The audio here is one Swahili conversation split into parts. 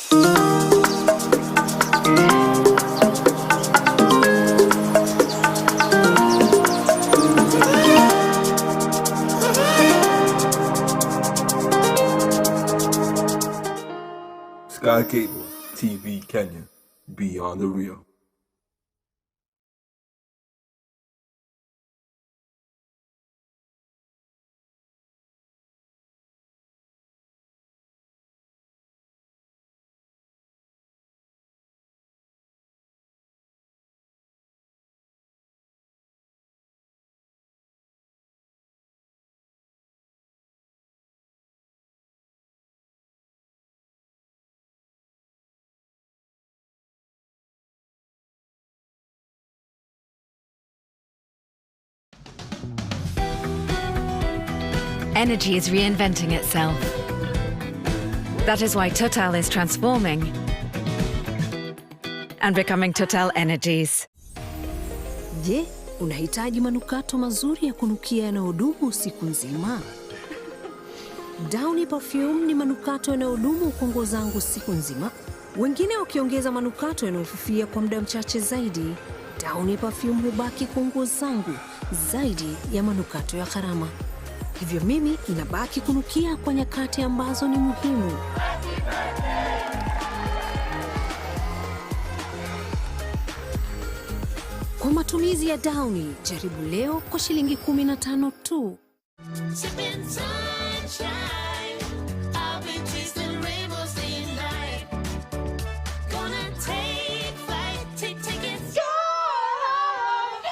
Sky Cable TV Kenya, beyond the real. Energy is reinventing itself. That is why Total is transforming and becoming Total Energies. Je, unahitaji manukato mazuri ya kunukia yanayodumu siku nzima? Downy Perfume ni manukato yanayodumu kwa nguo zangu siku nzima, wengine wakiongeza manukato yanayofifia kwa muda mchache zaidi. Downy Perfume hubaki kwa nguo zangu zaidi ya manukato ya gharama. Hivyo mimi inabaki kunukia kwa nyakati ambazo ni muhimu. Kwa matumizi ya Downy, jaribu leo kwa shilingi 15 tu. Sipping sunshine, I'll be chasing rainbows day and night. Gonna take flight, take tickets.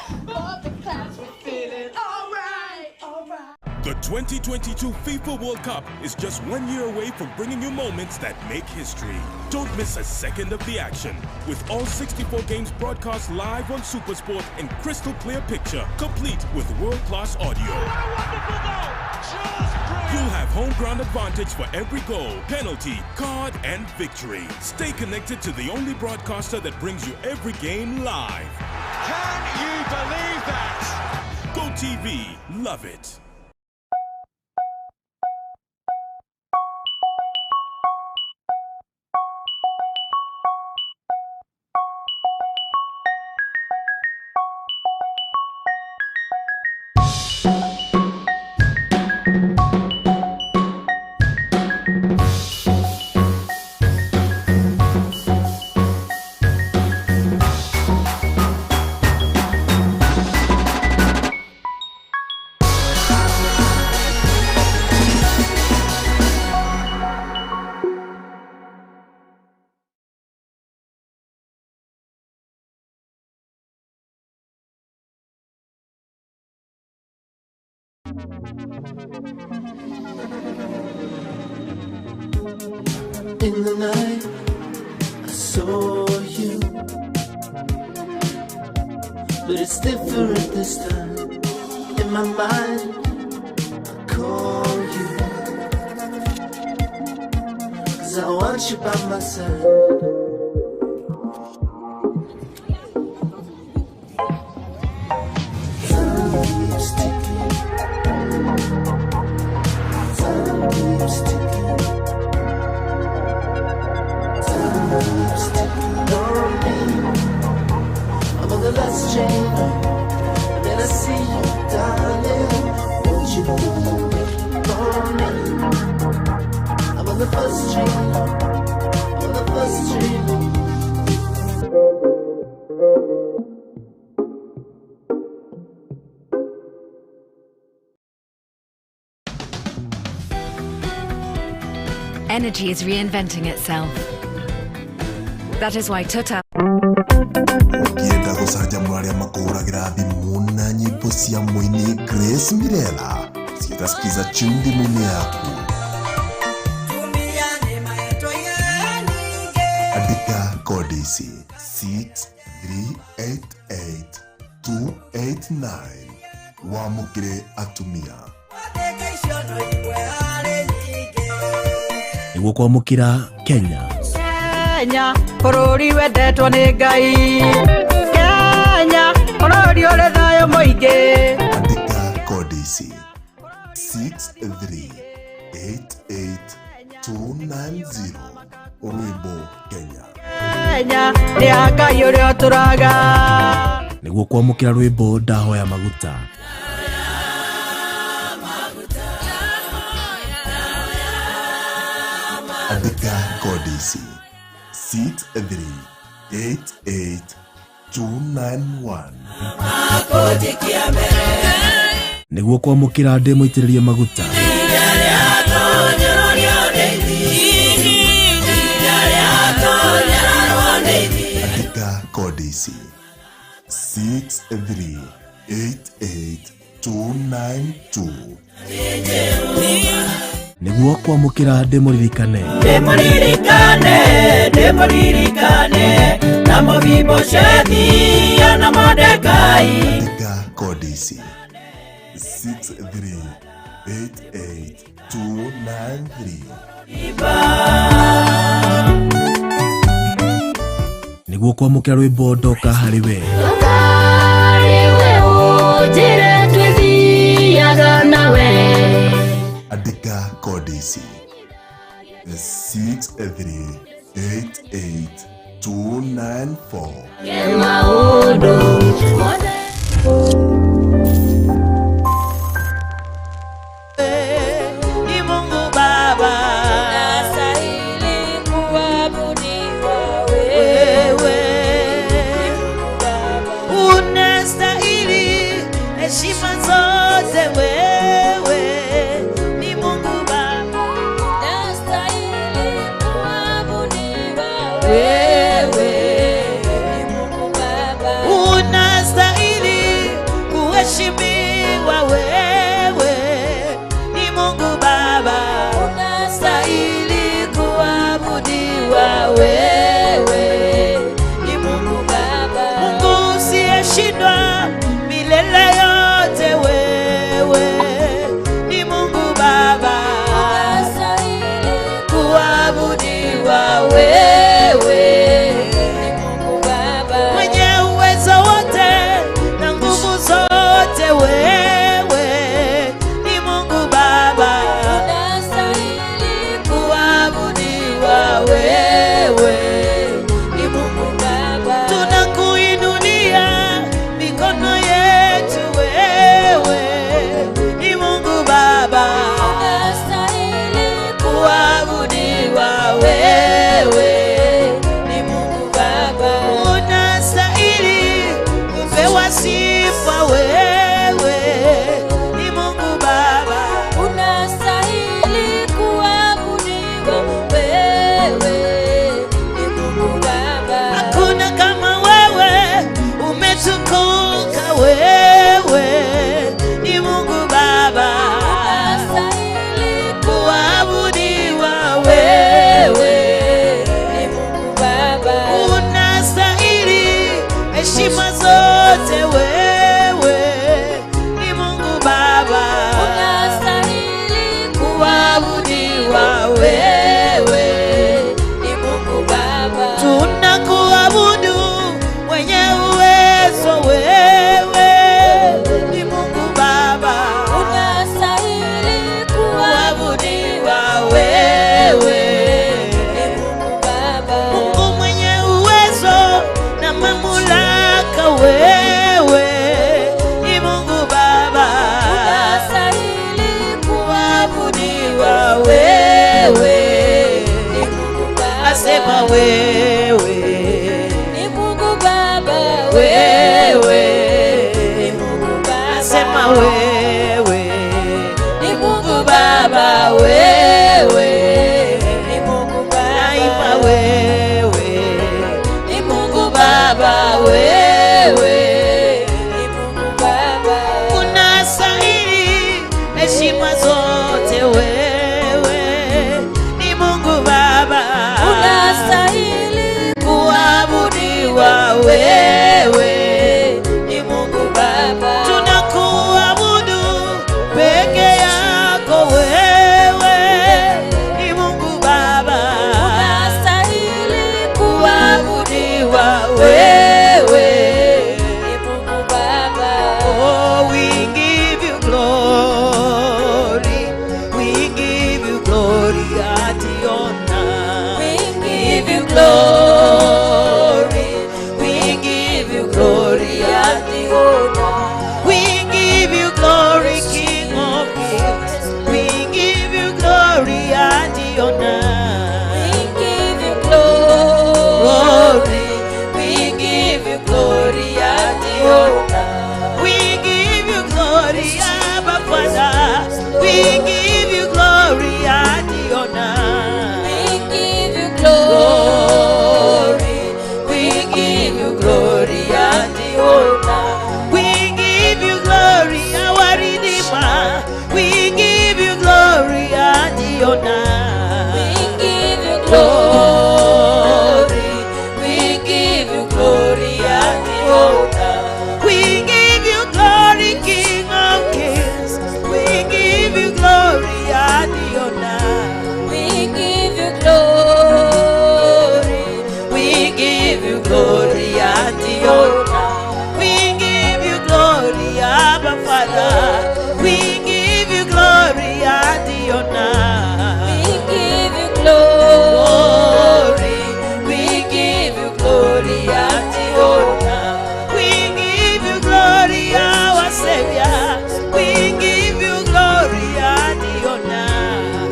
Above the clouds, we're feeling alright, alright. The 2022 FIFA World Cup is just 1 year away from bringing you moments that make history. Don't miss a second of the action. With all 64 games broadcast live on Supersport in crystal clear picture, complete with world-class audio. You'll have home ground advantage for every goal, penalty, card, and victory. Stay connected to the only broadcaster that brings you every game live. Can you believe that? Go TV, love it. In the night, I saw you. But it's different this time. In my mind, I call you. 'Cause I want you by my side. Time keeps ticking. Time keeps ticking. Time keeps ticking on me. I'm on the last train, and then I see you, darling. Won't you wait for me? I'm on the first train. I'm on the first train. Energy is reinventing itself. That is why Total Ũngĩenda gũcanjamũra arĩa makũhũragĩra thimũ na nyĩmbo cia mũini Grace Mirela ciĩta Skiza Tune thimũ-inĩ yaku, andĩka kodi ici 6388289 wamũkĩre atumia. Nĩguo kwamũkĩra Kenya. Kenya bũrũri wendetwo nĩ Ngai, Kenya bũrũri ũrĩ thayũ mũingĩ. Andĩka kodi ici 6388290. Rwĩmbo Kenya. Kenya nĩ ya Ngai ũrĩa ũtũraga. Nĩguo kwamũkĩra rwĩmbo Ndahoya Maguta. Andĩka kodi ici 6388291. Nĩguo kwamũkĩra ndĩ mũitĩrĩrie maguta. Andĩka kodi ici 6388292. Nĩguo kwamũkĩra ndĩmũririkane. Ndĩmũririkane, ndĩmũririkane, na Mefiboshethi na Mordekai. Andĩka kodi ici 6388293. Nĩguo kwamũkĩra rwĩmbo Ndoka harĩ we. Andĩka kodi ici 6388294. Ni Mungu Baba. Unastahili kuabudiwa wewe. Unastahili heshima zote wewe. Ni Mungu Baba. Unastahili kuabudiwa wewe. Ni Mungu Baba. Unastahili kuheshimiwa wewe. Ni Mungu Baba. Unastahili kuabudiwa wewe. Ni Mungu Baba. Mungu usiyeshindwa milele yote wewe. Ni Mungu Baba. Unastahili kuabudiwa wewe. Ni Mungu Baba. Mwenye uwezo wote na nguvu zote wewe. Ni Mungu Baba. Unastahili kuabudiwa wewe. Ni Mungu Baba. Tunakuinulia mikono yetu wewe. Ni Mungu Baba. Unastahili kuabudiwa wewe. Ni Mungu Baba. Unastahili kupewa sifa wewe. Ni Mungu Baba. Unastahili kuabudiwa wewe. Ni Mungu Baba. Hakuna kama wewe, umetukuka wewe. Ni Mungu Baba. Unastahili kuabudiwa wewe. Ni Mungu Baba. Unastahili heshima zote wewe. Ni Mungu Baba. Unastahili kuabudiwa wewe. Ni Mungu Baba. Tunakuabudu mwenye uwezo wewe. Ni Mungu Baba. Unastahili kuabudiwa wewe. Ni Mungu Baba. Mungu mwenye uwezo na mamlaka wewe. Ni Mungu Baba. Unastahili kuabudiwa wewe. Ni Mungu Baba. Asema wewe. Ni Mungu Baba. Wewe. Ni Mungu Baba. Asema wewe. Ni Mungu Baba wewe. Ni Mungu Baba. Naimba wewe. Ni Mungu Baba wewe. Ni Mungu Baba. Unastahili heshima zote wewe. Ni Mungu Baba. Unastahili kuabudiwa wewe. Ni Mungu Baba. Tunakuabudu peke yako wewe. Ni Mungu Baba. Unastahili kuabudiwa wewe. Ni Mungu Baba. Oh, we give you glory. We give you glory and honor. We glory. We give you glory and the honor. We give you glory, King of Kings. We give you glory and the honor. We give you glory. We give you glory and the honor. We give you glory, Abba Father. We give you glory and the honor. We give you glory. We give you glory and the honor. We give you glory, our Redeemer. We give you glory and the honor. We give you glory. We give you glory and the honor. We give you glory, King of Kings. We give you glory and the honor. We give you glory. We give you glory and the honor. We give you glory, Abba Father. We give you glory and the honor. We give you glory. We give you glory and the honor. We give you glory, our Savior. We give you glory and the honor.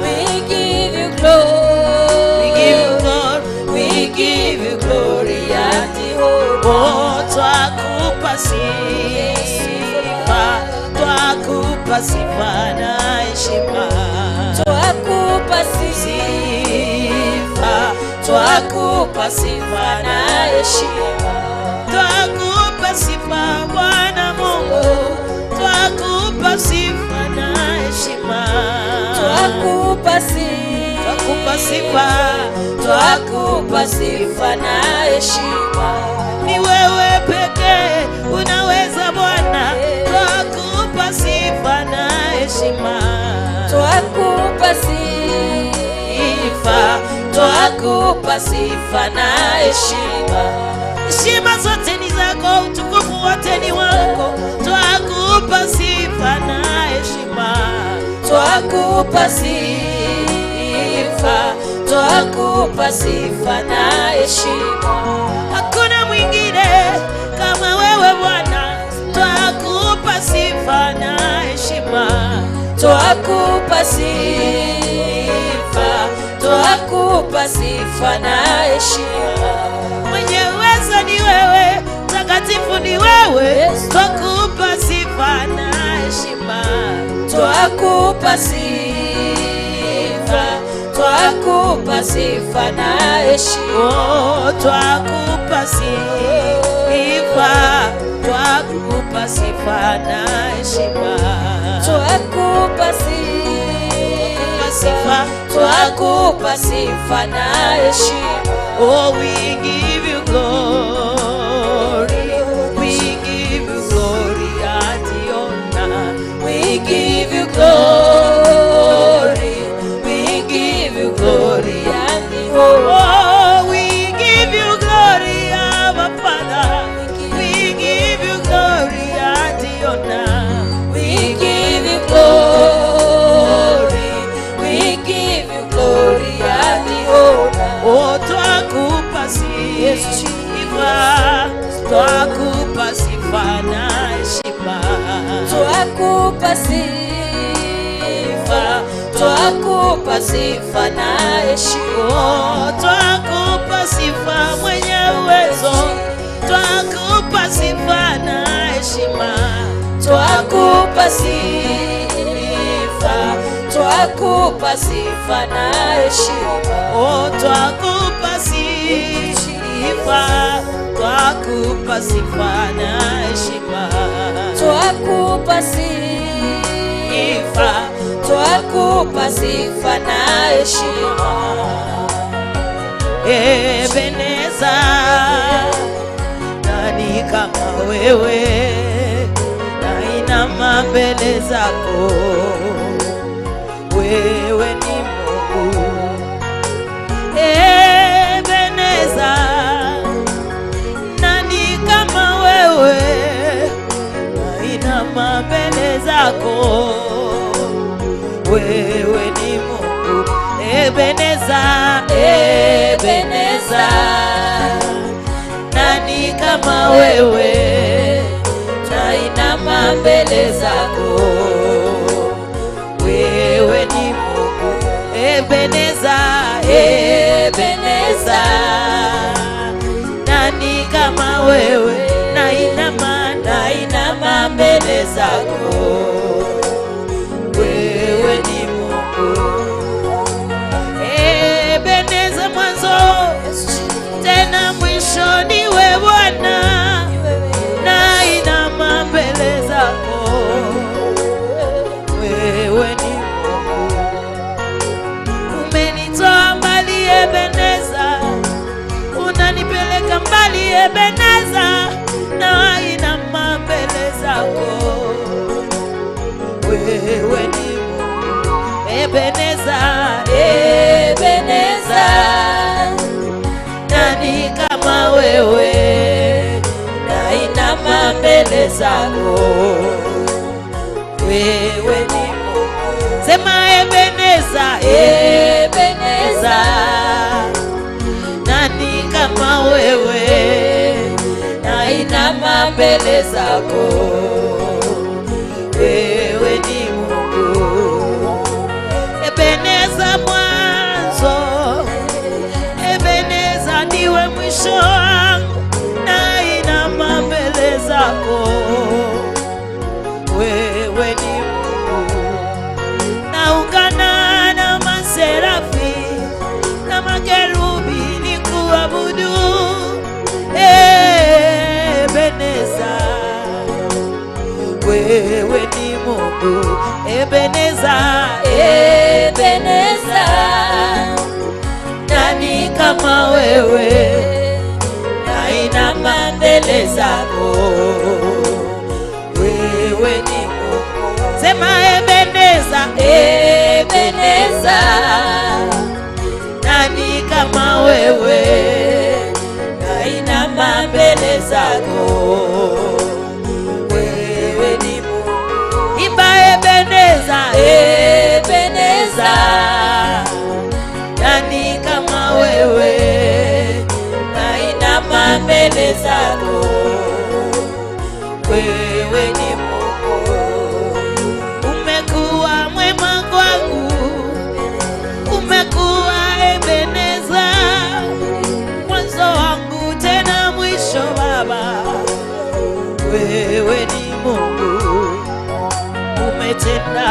We give you glory. We give you glory. We give you glory and the honor. Oh, twakupa sifa, twakupa sifa na heshima. Twakupa sifa, twakupa sifa na heshima. Twakupa sifa Bwana Mungu, twakupa sifa na heshima. Twakupa sifa, Twakupa sifa, twakupa sifa na heshima. ni wewe pekee unaweza Bwana, twakupa sifa na heshima. Twakupa sifa, twakupa sifa na heshima. Heshima zote ni zako, utukufu wote ni wako, twakupa sifa na heshima. Twakupa sifa, twakupa sifa na heshima. Hakuna mwingine kama wewe Bwana, twakupa sifa na heshima. Twakupa sifa, twakupa sifa na heshima. Mwenye uwezo ni wewe, mtakatifu ni wewe, twakupa sifa na heshima. Twakupa sifa, twakupa sifa na heshima. Oh, twakupa sifa, twakupa sifa na heshima. Twakupa sifa, twakupa sifa na heshima. Oh, we give you glory, we give you glory and honor. We give you glory, we give you glory and the honor. Oh, we give you glory, our Father. We give you glory and honor. We give you glory, we give you glory and the honor. Oh, twakupa sifa, twakupa sifa na heshima. Twakupa sifa, twakupa sifa na heshima. Oh, twakupa sifa mwenye uwezo, twakupa sifa na heshima. Twakupa sifa, twakupa sifa na heshima. Oh, twakupa sifa, twakupa sifa na heshima. Twakupa sifa, twakupa sifa na heshima. Ebeneza, nani kama wewe? Nainama mbele zako, wewe ni Mungu. Ebeneza, nani kama wewe? Nainama mbele zako, wewe ni Mungu. Ebeneza, Ebeneza, kama wewe, nainama mbele zako, wewe ni Mungu. Ebeneza, Ebeneza, nani kama wewe, nainama, nainama mbele zako, wewe ni Mungu. Ebeneza mwanzo tena mwisho ni wewe Bwana, nainama mbele zako, wewe ni Mungu. Umenitoa mbali Ebeneza, unanipeleka mbali Ebeneza, nainama mbele zako, wewe ni Mungu. Ebeneza, Ebeneza, nani kama wewe, nainama mbele zako, wewe ni Mungu. Sema Ebeneza, Ebeneza, nani kama wewe, nainama mbele zako, wewe ni Mungu. Ebeneza mwanzo, Ebeneza ndiwe mwisho wangu, nainama mbele zako, wewe ni Mungu. Naungana na maserafi na makerubi nikuabudu, Ebeneza, wewe ni Mungu. Ebeneza, Ebeneza, nani kama wewe, nainama mbele zako, wewe ni Mungu. Sema Ebeneza, Ebeneza, nani kama wewe, nainama mbele zako, wewe ni Mungu. Imba Ebeneza, Ebeneza, nani kama wewe, nainama mbele zako, wewe ni Mungu. Umekuwa mwema kwangu, umekuwa Ebeneza, mwanzo wangu tena mwisho Baba, wewe ni Mungu. Umetenda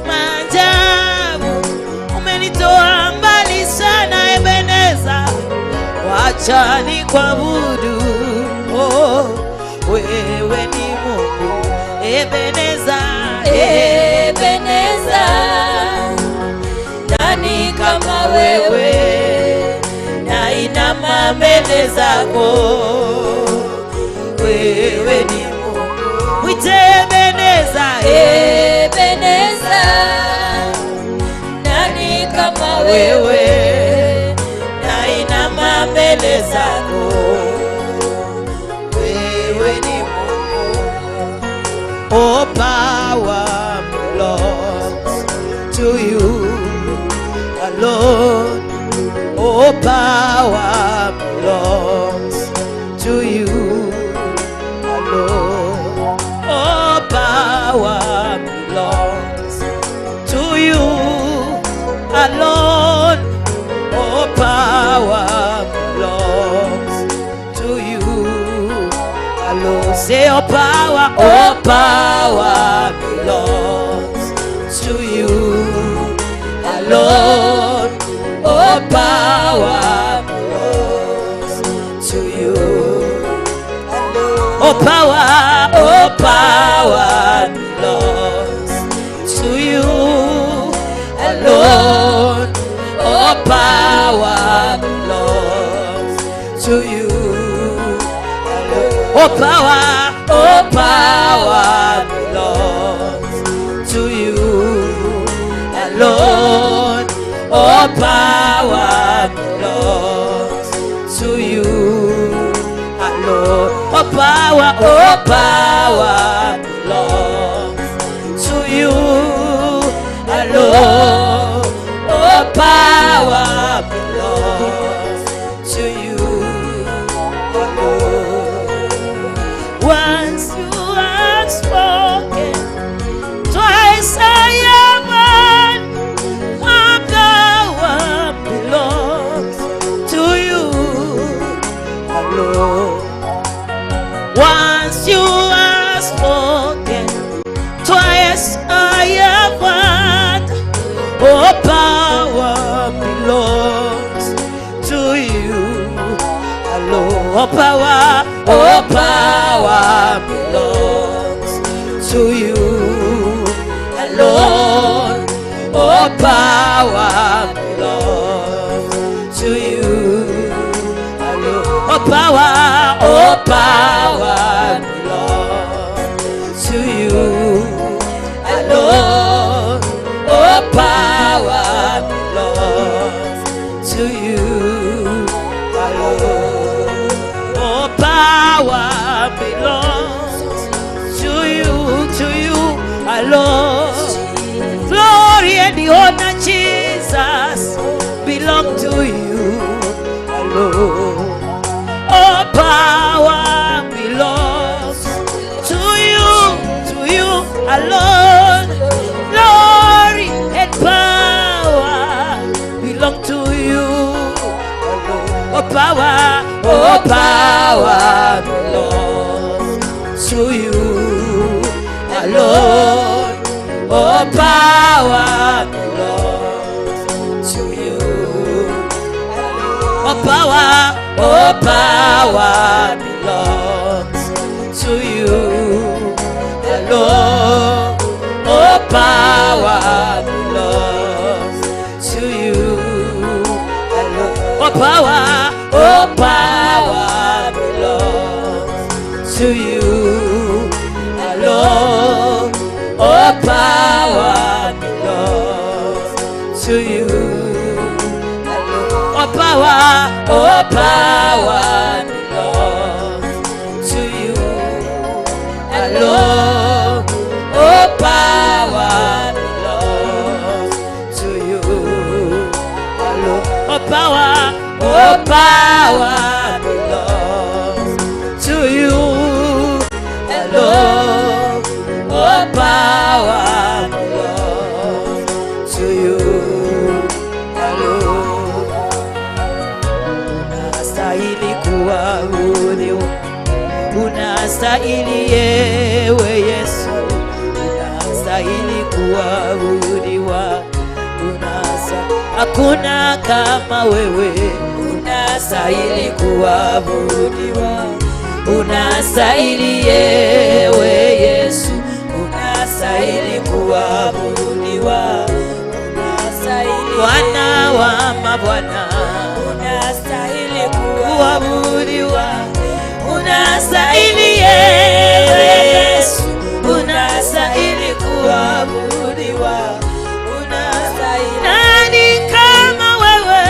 maajabu, umenitoa mbali sana Ebeneza, wacha nikuabudu, oh, wewe ni Mungu. Ebeneza, Ebeneza, nani kama wewe, nainama mbele zako, wewe ni Mungu. Mwite Ebeneza, Ebeneza, nani kama wewe, nainama mbele zako, wewe ni Mungu. Oh, power belongs to you alone. Oh, power belongs to you alone. Oh, power belongs to you alone. Oh, power belongs to you alone. Say, oh, power belongs to you alone. Oh, power belongs to you alone. Oh, power belongs to you alone. Oh, power belongs to you alone. Oh, power belongs to you alone. Oh, power belongs to you alone. Oh, power belongs to you alone. Oh, power belongs to you alone. All power belongs to you alone. All power belongs to you alone. All power belongs to you alone. All power belongs to you alone. All power belongs to you alone. Glory and the honor, Jesus, belong to you alone. All power belongs to you alone. Glory and power belong to you alone. All power belongs to you alone. All power belongs to you. All power belongs to you alone. All power belongs to you alone. All power belongs to you alone. All power belongs to you alone. All power belongs to you alone. All power belongs to you alone. All power belongs to you alone. All power belongs to you alone. Unastahili kuabudiwa, unastahili ewe Yesu, unastahili kuabudiwa, hakuna kama wewe, unastahili kuabudiwa, unastahili ewe Yesu, unastahili kuabudiwa, unastahili Bwana wa mabwana, unastahili kuabudiwa, unastahili ewe Yesu, unastahili kuabudiwa, unastahili. Nani kama wewe?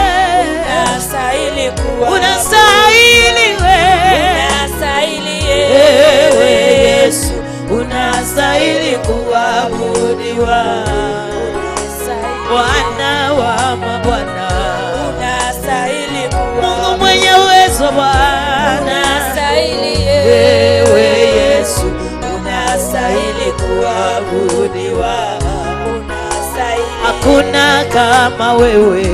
Unastahili kuabudiwa, unastahili wewe, unastahili ewe Yesu, unastahili kuabudiwa, Bwana wa mabwana, unastahili Mungu mwenye uwezo, Bwana unastahili ewe Yesu, unastahili kuabudiwa, unastahili, hakuna kama wewe,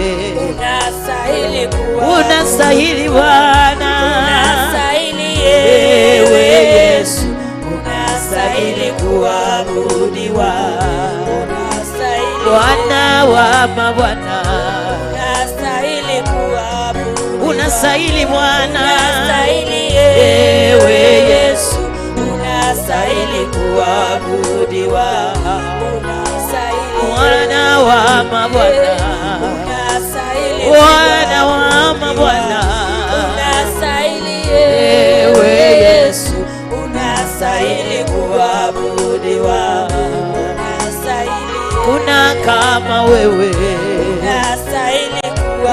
unastahili unastahili Bwana, unastahili ewe Yesu, unastahili kuabudiwa, unastahili Bwana wa mabwana, unastahili kuabudiwa, unastahili Bwana, unastahili ewe Yesu, unastahili kuabudiwa, unastahili Bwana wa mabwana, unastahili Bwana wa mabwana, unastahili ewe Yesu, unastahili kuabudiwa, unastahili, kuna kama wewe, unastahili,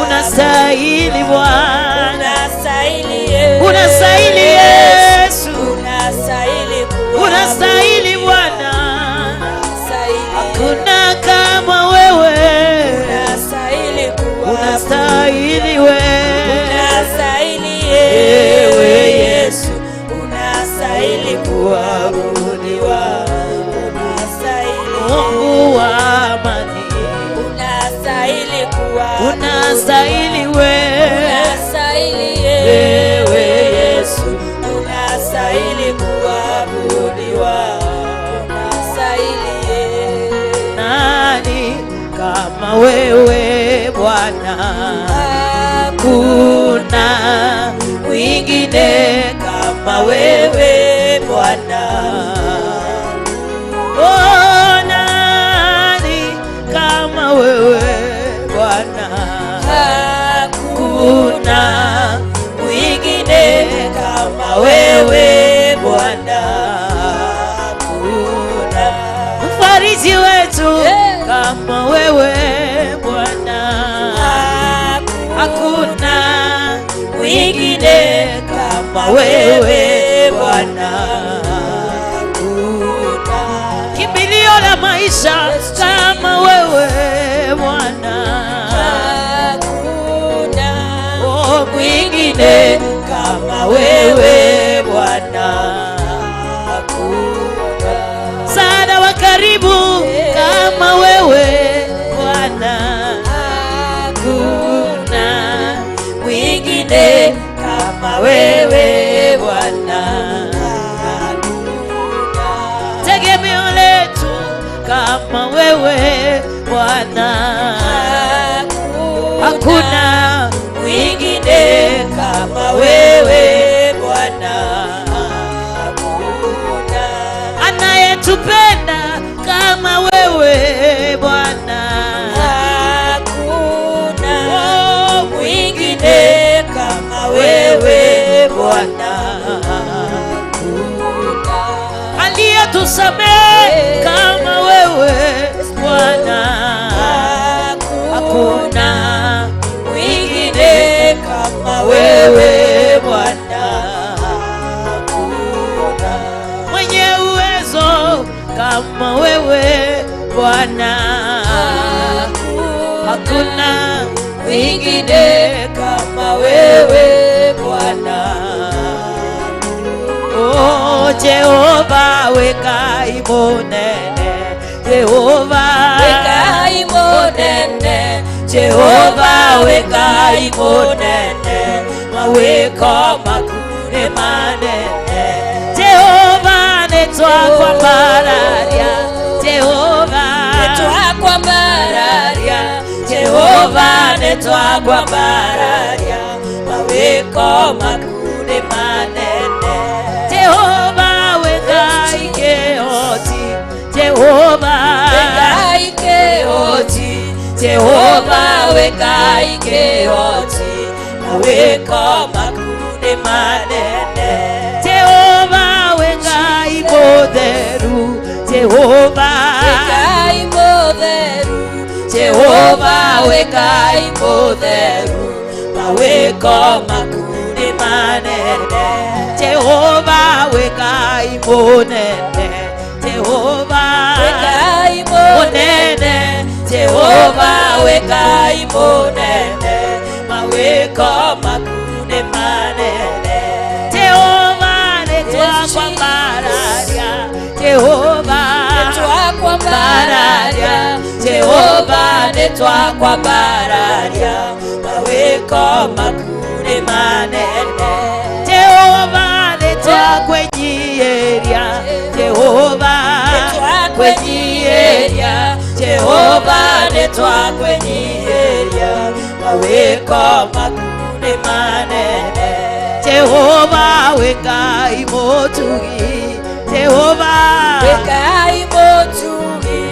unastahili Bwana, unastahili, unastahili Yesu, unastahili, unastahili Bwana, hakuna kama wewe, unastahili, unastahili wewe, unastahili ewe Yesu, unastahili kuabudiwa, unastahili Mungu wa amani, unastahili kuabudiwa, unastahili wewe, unastahili ewe Yesu, unastahili kuabudiwa, unastahili. Nani kama wewe Bwana? Hakuna mwingine kama wewe Bwana. Oh, nani kama wewe Bwana? Hakuna mwingine kama wewe Bwana. Hakuna mfariji wetu kama wewe Bwana. Hakuna mwingine kama wewe Bwana. Hakuna kimbilio la maisha kama wewe Bwana. Hakuna mwingine kama wewe Bwana. Hakuna msaada wa karibu kama wewe Bwana. Hakuna mwingine kama wewe Bwana. Hakuna tegemeo letu kama wewe Bwana. Hakuna mwingine kama wewe Bwana. Hakuna anayetupenda kama wewe Bwana. Hakuna mwingine kama wewe Bwana. Hakuna aliyetusamehe kama wewe Bwana. Hakuna mwingine kama wewe Bwana. Hakuna mwenye uwezo kama wewe Bwana. Hakuna mwingine kama wewe Bwana. Oh, Jehova wekai munene, Jehova wekai munene, Jehova wekai munene, maweko makune manene. Jehova netwakwambararia, Jehova netwakwambararia, Jehova netwakwambararia, maweko makune manene. Jehova wekai keoti, Jehova wekai keoti, Jehova wekai keoti, maweko makune manene. Jehova wekai mutheru, Jehova wekai mutheru, Jehova wekai mutheru, maweko makune manene. Jehova wekai munene, Jehova wekai munene, Jehova wekai munene, maweko makune manene. Jehova netwakwambararia, Jehova netwakwambararia, Jehova netwakwambararia, maweko makune manene. Jehova netwakwenyieria, Jehova netwakwenyieria, Jehova netwakwenyieria, maweko makune manene. Jehova wekai mutugi, Jehova wekai mutugi,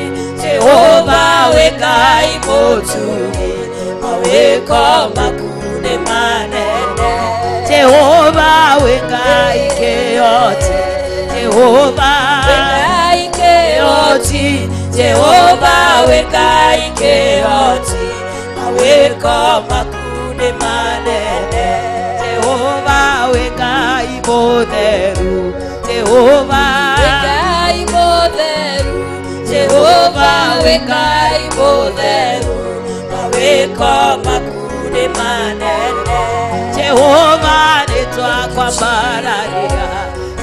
Jehova wekai mutugi, maweko makune manene. Jehova wekai keoti, Jehova wekai keoti, Jehova wekai keoti, maweko makune manene. Jehova wekai mutheru, Jehova wekai mutheru, Jehova wekai mutheru, maweko makune manene. Jehova netwakwambararia,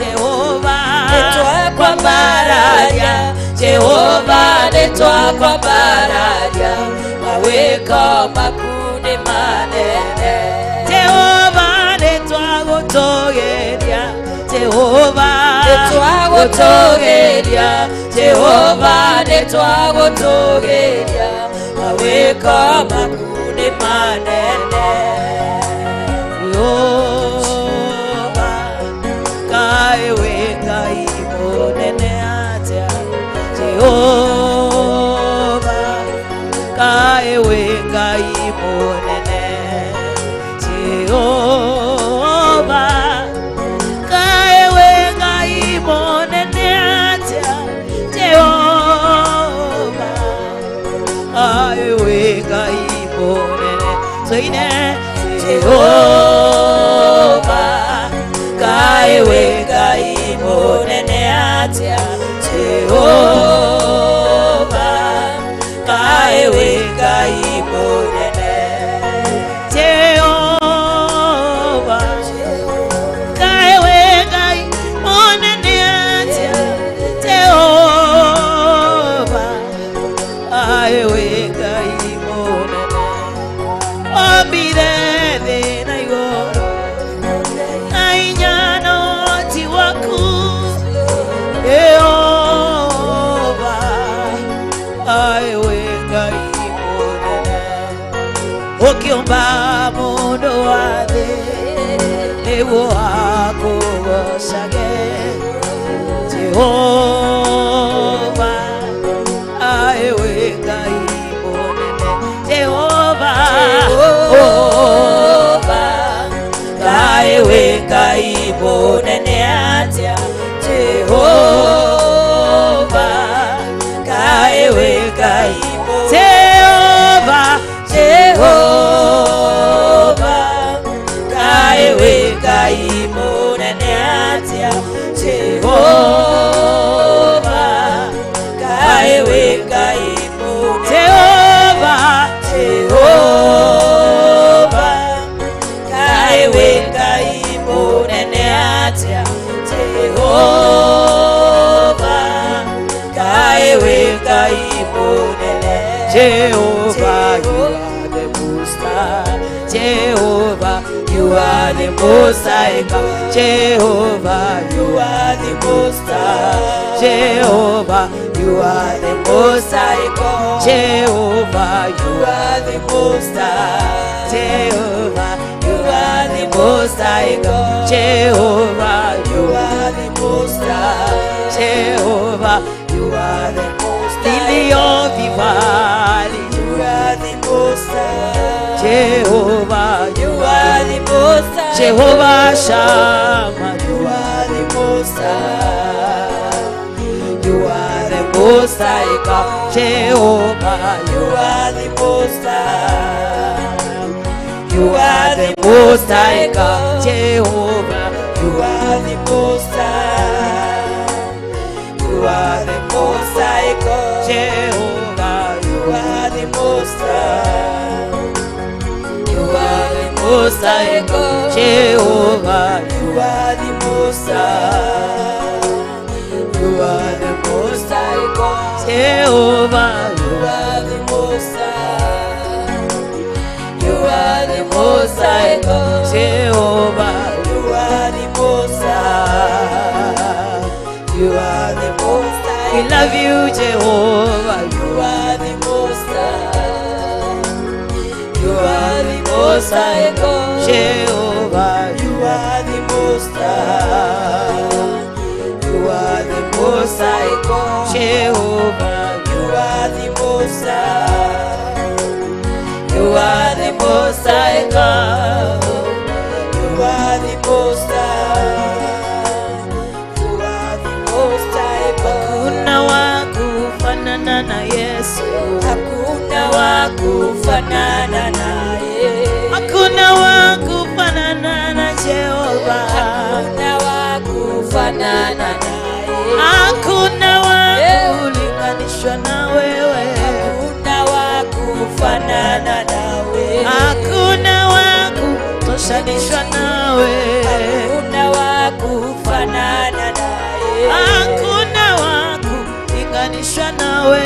Jehova netwakwambararia, Jehova netwakwambararia, maweko makune manene. Jehova netwagotogeria, Jehova netwagotogeria, Jehova netwagotogeria, maweko makune manene. Jehova Twine Jehova Kae we Ngai munene atia Jehova Kae we Ngai munene Jehova Kae we Ngai munene atia Jehova Kae we Ngai munene Ombire thĩ na igũrũ na inya na ũhoti waku Jehova Kae we Ngai munene Ũkĩũmba mũndũ wa thĩ nĩguo akũgocage Jehova Ae we Ngai munene Jehova Jehova Kae we Ngai munene atia Jehova Kae we Ngai Jehova Jehova Kae we Ngai munene atia Jehova Kae we Ngai munene Jehova Jehova Kae we Ngai munene atia Jehova Kae we Ngai munene Jehovah, you are the most high. Jehovah, you are the most high God. Jehovah, you are the most high. Jehovah, you are the most high God. Jehovah, you are the most high. Jehovah, you are the most high God. Jehovah, you are the most high. Jehovah, you are the most high. Lily of the valley, you are the most high. Jehovah, you are the most high. Jehovah Shammah, you are the most high. You are the most high God. Jehovah, you are the most high. You are the most high God. Jehovah, you are the most high. You are the most high God. Jehovah, you are the most high. You are the most high God. Jehovah, you are the most high. You are the most high God. Jehovah, you are the most high. You are the most high God. Jehovah, you are the most high. You are the most high. We love you, Jehovah. You are the most high. You are the most high God. Jehovah, you are the most high. You are the most high God. Jehovah, you are the most high. You are the most high God. You are the most high. You are the most high God. Hakuna wa kufanana na Yesu. Hakuna wa kufanana naye. Hakuna wa kufanana na Jehova. Hakuna wa kufanana naye. Hakuna wa kulinganishwa na wewe. Hakuna wa kufanana nawe. Hakuna wa kutoshanishwa nawe. Hakuna wa kufanana naye. Hakuna wa kulinganishwa nawe.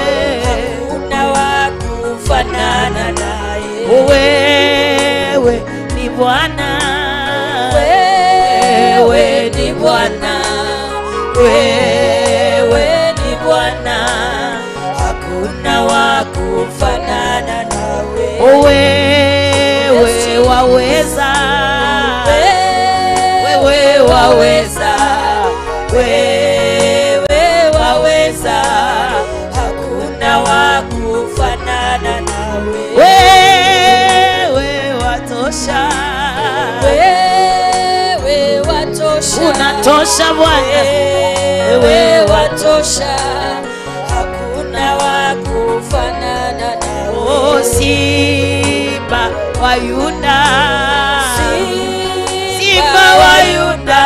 Hakuna wa kufanana naye. Wewe ni Bwana. Wewe ni Bwana. Wewe ni Bwana. Hakuna wa kufanana nawe. Wewe waweza. Wewe waweza. Wewe waweza. Hakuna wa kufanana nawe. Wewe watosha. Wewe watosha. Unatosha Bwana. Wewe watosha. Hakuna wa kufanana nawe. Oh, Simba wa Yuda, Simba wa Yuda,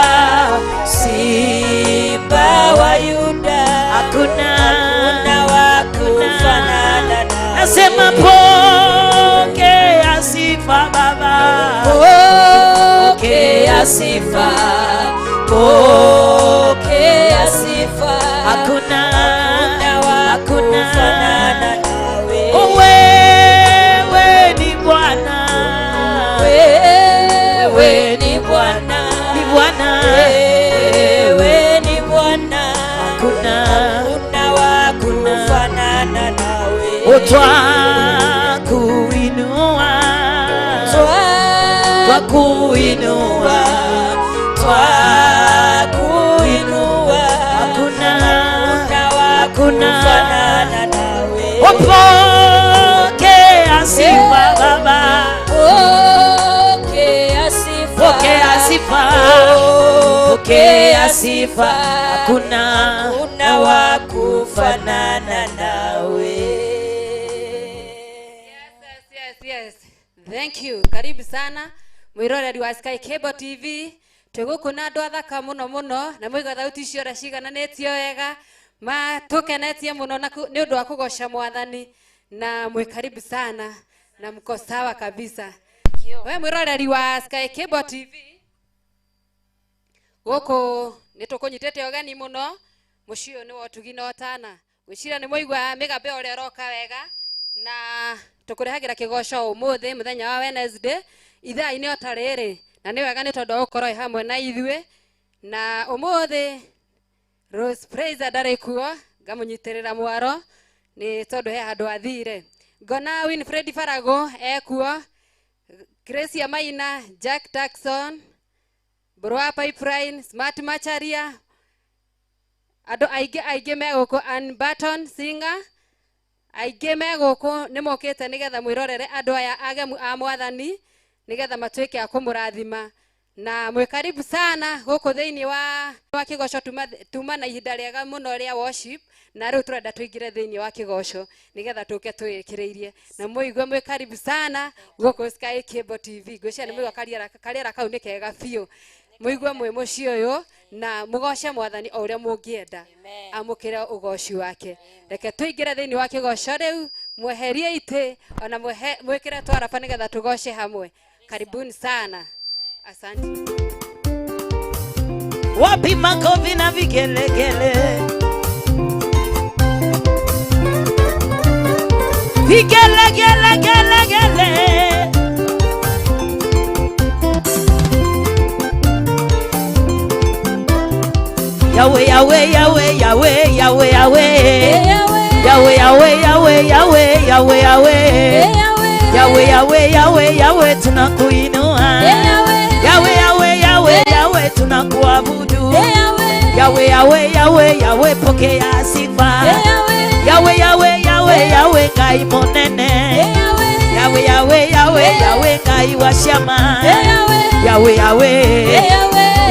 Simba wa Yuda, hakuna wa kufanana nawe. Nasema pokea sifa Baba, Pokea sifa, pokea sifa, hakuna wa kufanana nawe. Wewe ni Bwana, Wewe ni Bwana, ni Bwana, wewe ni Bwana, hakuna hakuna wa kufanana nawe. Twakuinua, twakuinua, Twakuinua, hakuna wa kufanana nawe. Pokea sifa Baba, Pokea sifa, pokea sifa, pokea sifa, hakuna hakuna wa kufanana nawe. Yes. Thank you. Karibu sana mwiroreri wa Sky Cable TV. Twĩ gũkũ na andũ athaka mũno mũno na mũigua thauti icio ũrĩa cigananĩtio wega matũkenetie mũno na nĩ ũndũ wa kũgoca mwathani na mwĩ karibu sana na mko sawa kabisa. We mwiroreri wa Sky Cable TV, gũkũ nĩ tũkũnyitĩte ũgeni mũno mũciĩ ũyũ nĩ wa ũtugi na ũtana. Ngwĩciria nĩ mwaigua mĩgambo ĩyo ũrĩa ĩroka wega na tũkũrehagĩra kĩgoco ũmũthĩ mũthenya wa Wednesday ithaa-inĩ o ta rĩrĩ, na nĩ wega nĩ tondũ wa gũkorwo wĩ hamwe na ithuĩ. Na ũmũthĩ Rose Praiser ndarĩ kuo, ngamũnyitĩrĩra mwaro nĩ tondũ he handũ athire. Ngona Winfred Farago ekuo, Gracia Maina, Jack Jackson, Borwa Pipeline, Smart Macharia, andũ aingĩ aingĩ me gũkũ, Ann Barton Singer, aingĩ me gũkũ nĩ mokĩte nĩgetha mwĩrorere andũ aya agemu a mwathani nĩgetha matuĩke a kũmũrathima. Na mwĩ karibu sana gũkũ thĩinĩ wa kĩgoco. Tuma na ihinda rĩega mũno rĩa worship, na rĩu tũrenda tũingĩre thĩinĩ wa kĩgoco nĩgetha tũke twĩkĩrĩirie na mũigue mwĩ karibu sana gũkũ Sky Cable TV. Ngwĩciria nĩ mũigua karĩera kau nĩ kega biũ. Mũigue mwĩ mũciĩ ũyũ na mũgoce mwathani o ũrĩa mũngĩenda, amũkĩre ũgoci wake. Reke tũingĩre thĩinĩ wa kĩgoco rĩu, mweherie itĩ ona mwĩkĩre twaraba nĩgetha tũgoce hamwe. Karibuni sana, asante. Wapi makofi na vigelegele? Vigelegelegelegele. Yahweh, Yahweh, Yahweh, Yahweh, Yahweh, Yahweh. Yahweh, Yahweh, Yahweh, Yahweh, Yahweh, Yahweh. Yahweh, Yahweh, Yahweh, Yahweh, tunakuinua. Yahweh, Yahweh, Yahweh, Yahweh, tunakuabudu. Yahweh, Yahweh, Yahweh, Yahweh, pokea sifa. Yahweh, Yahweh, Yahweh, Yahweh, Ngai monene. Yahweh, Yahweh, Yahweh, Yahweh, Ngai wa shama. Yahweh, Yahweh,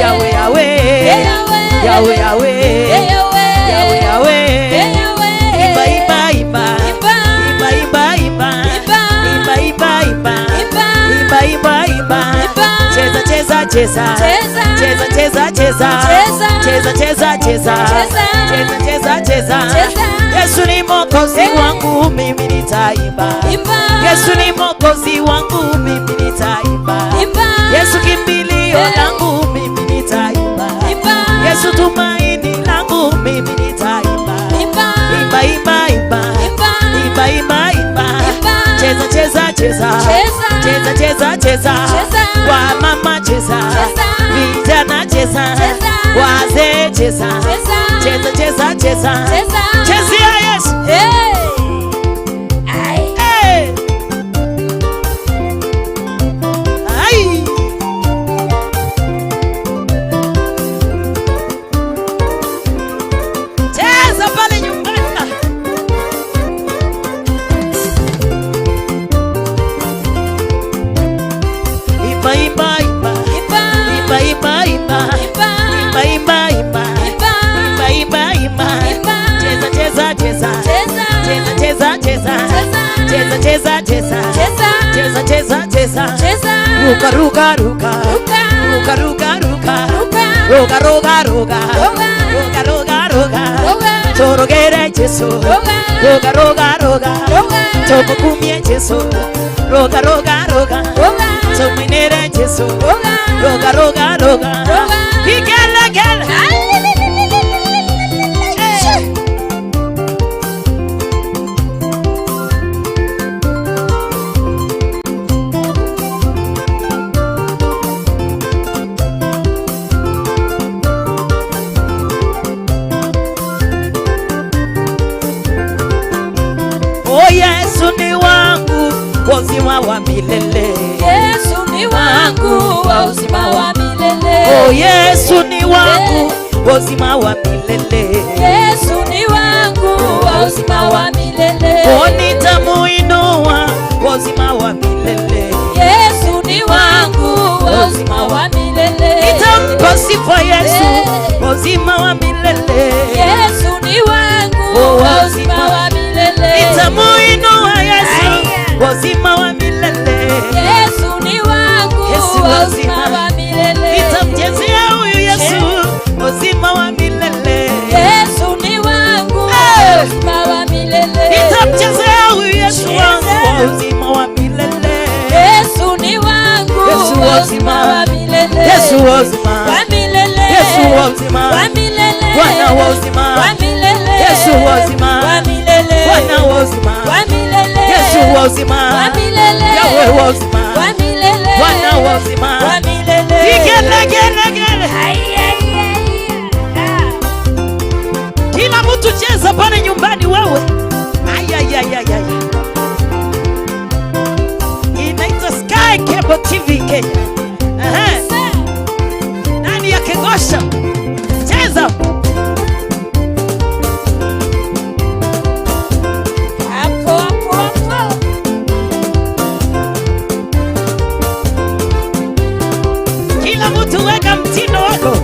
Yahweh, Yahweh, Yahweh, Yahweh, Yahweh, Yahweh. Imba, imba, imba, imba, imba, imba, imba, imba, imba, imba, imba, imba. Cheza, cheza, cheza, cheza, cheza, cheza, cheza, cheza, cheza, cheza, cheza, cheza. Yesu ni Mwokozi wangu, mimi nitaimba. Yesu ni Mwokozi wangu, mimi nitaimba. Yesu kimbilio langu, mimi nitaimba. Yesu tumaini langu, mimi nitaimba. Imba, imba, imba, imba, imba, imba. Cheza, cheza, cheza, cheza, cheza, cheza. Wa mama cheza, vijana cheza, wazee cheza, cheza, cheza, cheza, chezea Yesu. Hey. Ai. Cheza pale nyumbani. Imba, imba, imba, imba, imba, imba, imba, imba, imba, imba, imba, imba. Cheza, cheza, cheza, cheza, cheza, cheza, cheza, cheza, cheza, cheza, cheza, Cheza. Cheza. Ruka ruka ruka. Ruka. Ruka ruka ruka. Ruka. Ruka ruka ruka. Ruka. Ruka ruka ruka. Ruka. Torogere Jesu. Ruka. Ruka ruka ruka. Ruka. Tomukumie Jesu. Ruka ruka ruka. Ruka. Tomuinere Jesu. Ruka. Ruka ruka ruka. Ruka. Igelegele. Oh, Yesu ni wangu wa uzima wa milele. Yesu ni wangu wa uzima wa milele. Oh, Yesu ni wangu wa uzima wa milele. Yesu ni wangu wa uzima wa milele. Oh, nitamuinua wa uzima wa milele. Yesu ni wangu wa uzima wa milele. Nitampa sifa Yesu wa uzima wa milele. Yesu ni wangu wa uzima wa milele. Nitamuinua Yesu wa uzima wa milele. Yesu ni wangu Yesu wa uzima wa milele. Nitamchezea huyu Yesu wa uzima wa milele. Yesu ni wangu wa uzima wa milele. Nitamchezea huyu Yesu wangu wa uzima wa milele. Yesu ni wangu Yesu wa uzima wa milele. Yesu wa uzima. Wa milele. Yesu wa uzima. Wa milele. Bwana wa uzima. Wa milele. Yesu wa uzima. Wa milele. Bwana wa uzima. Wa milele. Yesu wa uzima. Wa milele. Yahweh wa uzima. Wa milele. Bwana wa uzima. Wa milele. Igelegele. Kila mtu cheza pale nyumbani wewe. Ay ay ay ay ay. Inaitwa Sky Cable TV Kenya. Aha. Nani ya Kegosha? Cheza. Hapo hapo hapo. Kila mtu weka mtindo wako.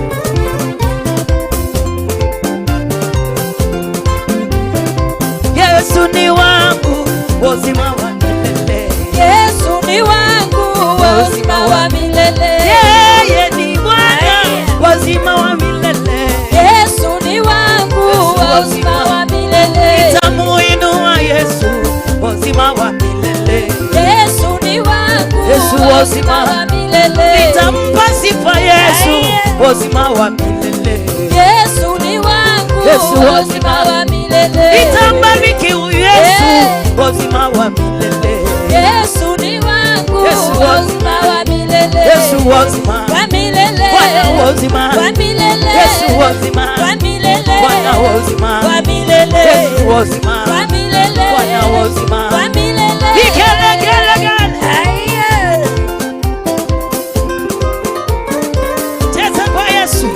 Yesu ni wangu wa uzima wa milele. Yesu ni wangu wa uzima wa milele. Yeye ni Bwana wa uzima wa milele. Yesu ni wangu wa uzima wa milele. Nitamuinua Yesu wa uzima wa milele. Yesu ni wangu Yesu wa wa uzima uzima. wa milele. Nitampa sifa Yesu wa uzima wa milele. Yesu ni wangu Yesu wa wa uzima wa milele. Nitambariki huyu Yesu wa uzima wa milele. Yesu ni wangu Yesu wa wa uzima wa milele. Yesu wa uzima. Wa milele. Bwana wa uzima. Wa milele. Yesu wa uzima. Wa milele. Bwana wa uzima. Wa milele. Yesu wa uzima. Wa milele. Bwana wa uzima. Wa milele. Igelegele. Aiye. Cheza kwa Yesu.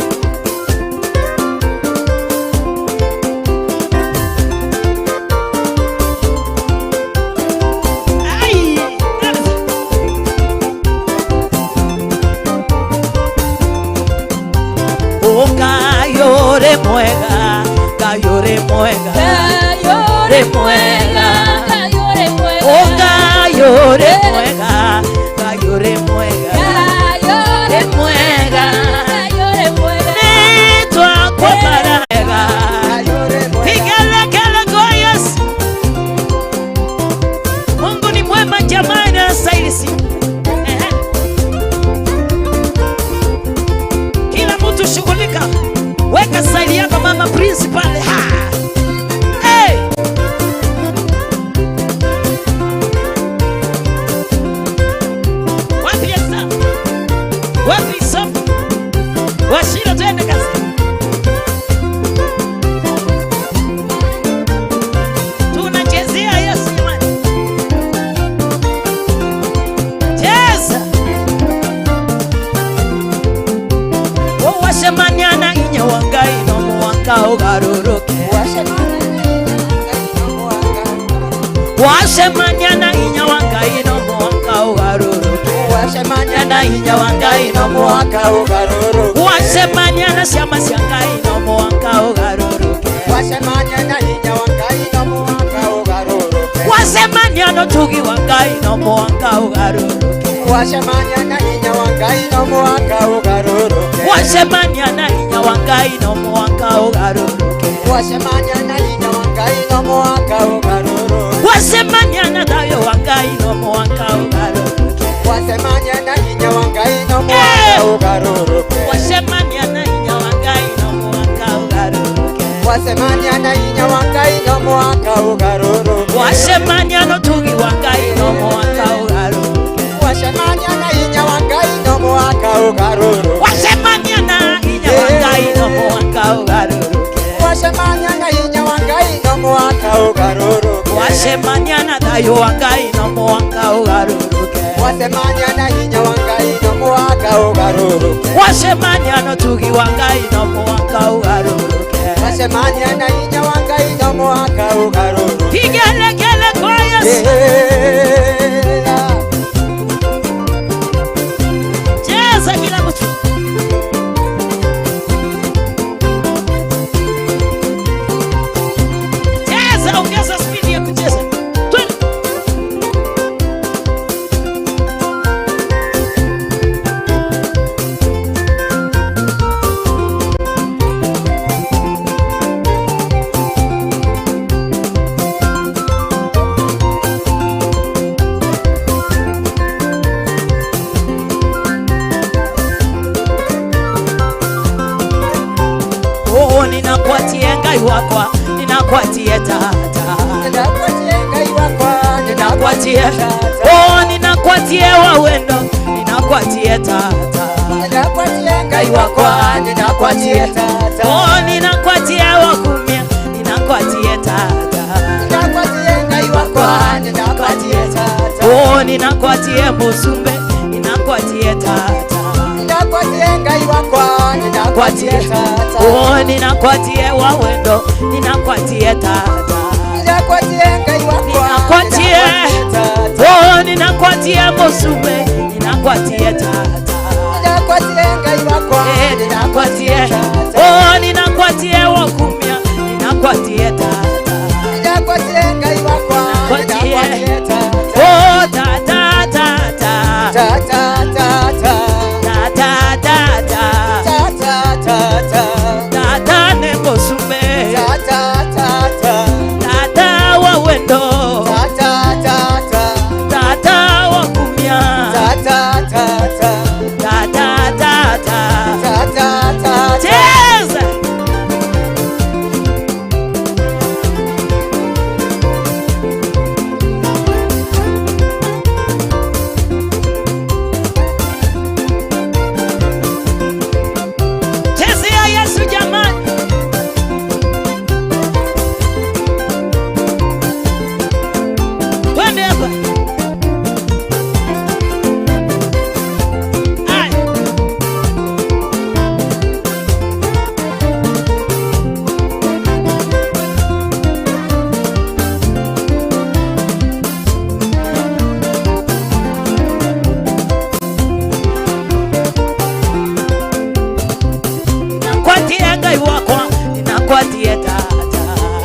Ai. Oh, kayore mwega, kayore mwega. Kayore mwega, kayore mwega. Oh, kayore mwega, kayore mwega. Kayore mwega. Kayore mwega. Nitwa kwa baraka. Vigelegele kwa Yesu. Mungu ni mwema jamani, anastahili sifa. Ehe. Kila mtu shughulika, weka saili yako mama Prince pale. Ha. Hey. Wapi Esther? Wapi Sophie? Washira, twende kazi. Tunachezea Yesu jamani. Cheza. Oh, wacemania na inya wa Ngai no mũhaka ũgarũrũke. Wacemania na inya wa Ngai no mũhaka ũgarũrũke. Wacemania na inya wa Ngai no mũhaka ũgarũrũke. Wacemania na ciama cia Ngai no mũhaka ũgarũrũke. Wacemania na hinya wa Ngai no mũhaka ũgarũrũke. Wacemania na ũtugi wa Ngai no mũhaka ũgarũrũke. Wacemania na hinya wa Ngai no mũhaka ũgarũrũke. Wacemania na hinya wa Ngai no mũhaka ũgarũrũke. Wacemania na hinya wa Ngai no mũhaka ũgarũrũke. Wacemania na thayũ wa Ngai no mũhaka ũgarũrũke. Wacemania na hinya wa Ngai no mũhaka ũgarũrũke. Wacemania na hinya wa Ngai no mũhaka ũgarũrũke. Wacemania na hinya wa Ngai no mũhaka ũgarũrũke. Wacemania na ũtugi wa Ngai no mũhaka ũgarũrũke. Wacemania na hinya wa Ngai no mũhaka ũgarũrũke. Wacemania na hinya wa Ngai no mũhaka ũgarũrũke. Wacemania na hinya wa Ngai no mũhaka ũgarũrũke. Wacemania na thayũ wa Ngai no mũhaka ũgarũrũke. Wacemania na hinya wa Ngai no mũhaka ũgarũrũke. Wacemania na ũtugi wa Ngai no mũhaka ũgarũrũke. Wacemania na hinya wa Ngai no mũhaka ũgarũrũke. Vigelegele kwa Yesu. Cheza kila mtu. Cheza, ongeza spidi ya kucheza. Twende. Oh, ninakwatie Ngai wakwa, ninakwatie tata. Ninakwatie Ngai wakwa, Ninakwatie. Oh, ninakwatie wa wendo, ninakwatie tata. Ninakwatie Ngai wakwa, ninakwatie tata. Oh, ninakwatie wa kumia, ninakwatie tata. Ninakwatie Ngai wakwa, ninakwatie tata. Oh, ninakwatie musumbe, ninakwatie tata. Ninakwatie Ngai wakwa, ninakwatie tata. Oh, ninakwatie wa wendo, ninakwatie tata. Ninakwatie Ngai wakwa, Ninakwatie. tata. Oh, ninakwatie musumbe, ninakwatie tata. Ninakwatie Ngai wakwa, Eh, ninakwatie. Oh, ninakwatie wa kumia, ninakwatie tata. Ninakwatie Ngai wakwa, Ninakwatie. ninakwatie tata. Oh, tata, tata. Tata, tata. Tata, tata. Tata, tata. Tata ne musumbe. Tata, tata. Tata wa wendo. Tata, tata. Tata wa kumia. Tata, tata. Tata, tata. Tata, tata. Cheza. Chezea Yesu jamani. Twende hapa. Ai. Ninakwatie Ngai wakwa, ninakwatie tata.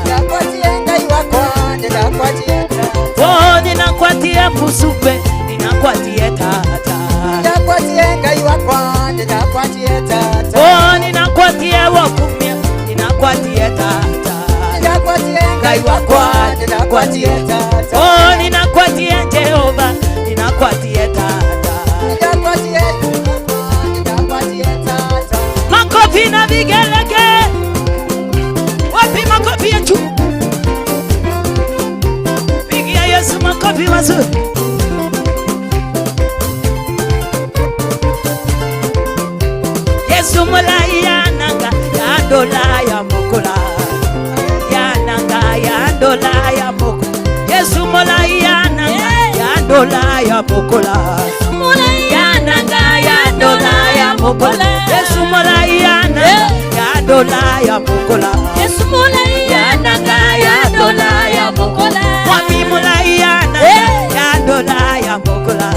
Ninakwatie Ngai wakwa, ninakwatie tata. Oh, ninakwatie musupe, ninakwatie tata. Ninakwatie Ngai wakwa, ninakwatie tata. Oh, ninakwatie wakumia, ninakwatie tata. Ninakwatie Ngai wakwa, ninakwatie tata. Oh, ninakwatie Jehova, ninakwatie tata. Ninakwatie, ninakwatie tata. Makofi na vigelegele. Wapi makofi yetu? Pigia Yesu makofi mazuri. Yesu mulai yananga yandola ya mokola. Yananga yandola ya mokola. Yesu mulai yananga yandola ya mokola. Yananga yandola ya mokola. Yesu mulai yananga yandola ya mokola. Yananga yandola ya mokola. Mwami mulai yananga yandola ya mokola.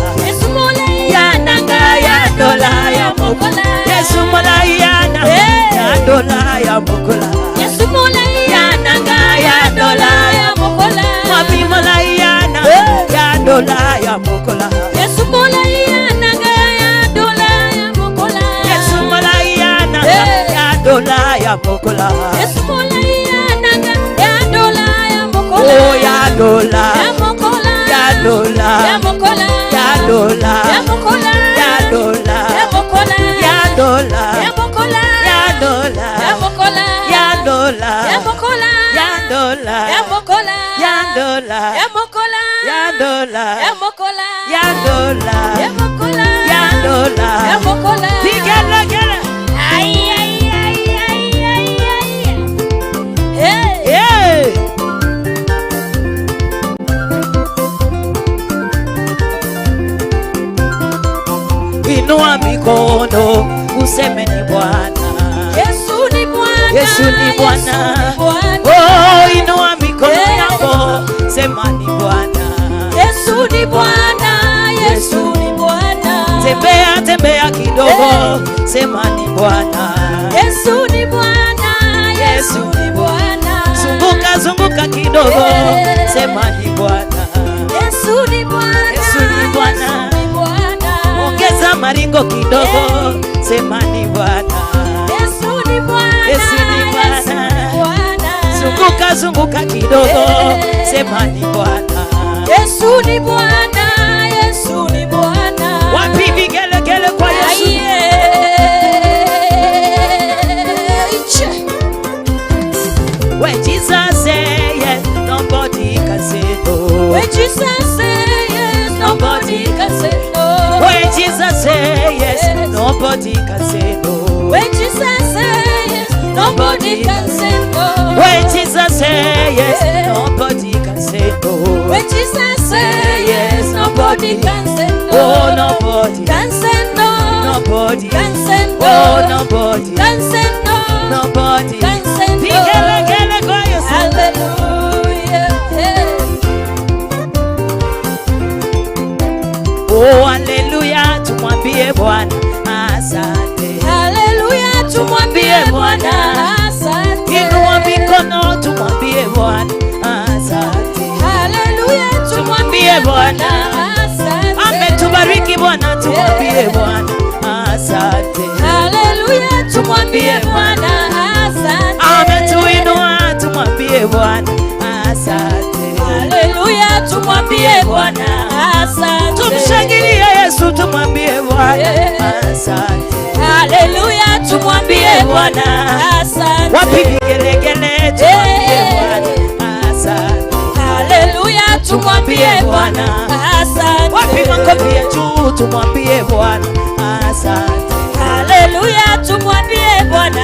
Yananga yandola ya mokola. Yesu mulai yananga yandola ya mokola. Yananga yandola ya mokola. Mwami mulai yananga yandola ya mokola. Yesu mulai ya mokola. Yesu mola ya nanga ya dola ya mokola. Oh ya dola ya mokola ya dola ya mokola ya dola ya mokola ya dola ya mokola ya dola ya mokola ya dola ya mokola ya dola ya mokola ya dola ya mokola ya dola ya mokola ya dola ya mokola ya dola ya mokola ya dola ya mokola. Vigelegele. Ay ay ay ay ay ay. Hey. Hey. Inua mikono useme ni Bwana. Yesu ni Bwana. Yesu ni Bwana. Oh, inua mikono yako sema ni Bwana. Yesu ni Bwana. Yesu ni Bwana. Tembea tembea kidogo sema ni Bwana. Yesu ni Bwana. Yesu ni Bwana. Zunguka zunguka kidogo sema ni Bwana. Yesu ni Bwana. Yesu ni Bwana. Ongeza maringo kidogo sema ni Bwana. Yesu ni Bwana. Yesu ni Bwana. Zunguka zunguka kidogo sema ni Bwana. Yesu ni Bwana. Yesu ni Bwana. Wapi vigelegele kwa Yesu? When Jesus say yes, nobody can say no. When Jesus say yes, nobody can say no. When Jesus say yes, nobody can say no. When Jesus say yes, nobody can say no. When Jesus say yes, nobody can say no. When Jesus say yes, nobody can say no. Oh, nobody can say no. Nobody can say no. Oh, nobody can say no. Nobody can say no. Vigelegele kwa Yesu. Hallelujah. Oh, hallelujah, tumwambie Bwana asante. Hallelujah, tumwambie Bwana asante. Inua mikono tumwambie Bwana asante. Hallelujah, tumwambie Bwana asante. Ametubariki Bwana, tumwambie Bwana asante. Hallelujah, tumwambie Bwana asante. Ametuinua, tumwambie Bwana asante. Hallelujah, tumwambie Bwana asante. Tumshangilie Yesu, tumwambie Bwana asante. Hallelujah, tumwambie Bwana asante. Wapi vigelegele, tumwambie Bwana asante. Hallelujah, tumwambie Bwana asante. Wapi makofi ya juu, tumwambie Bwana asante. Hallelujah, tumwambie Bwana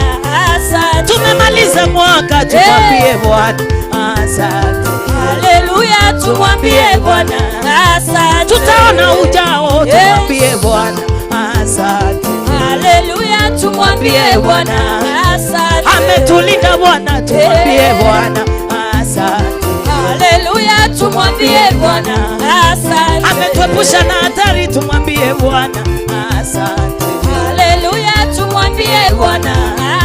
asante. Tumemaliza mwaka, tumwambie Bwana asante. Hallelujah, tumwambie Bwana asante. Tutaona ujao, tumwambie Bwana asante. Hallelujah, tumwambie Bwana asante. Ametulinda Bwana, tumwambie Bwana asante. Hallelujah, tumwambie Bwana asante. Ametuepusha na hatari, tumwambie Bwana asante. Hallelujah, tumwambie Bwana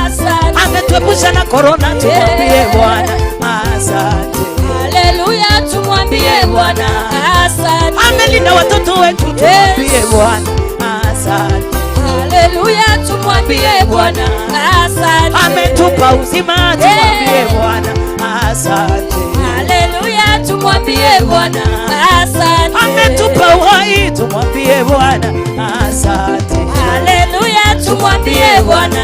asante. Ametuepusha na corona, tumwambie Bwana asante. Hallelujah, tumwambie Bwana asante. Amelinda watoto wetu, tumwambie Bwana asante. Hallelujah, tumwambie Bwana asante. Ametupa uzima, tumwambie Bwana asante. Hallelujah, tumwambie Bwana asante. Ametupa uhai, tumwambie Bwana asante. Hallelujah, tumwambie Bwana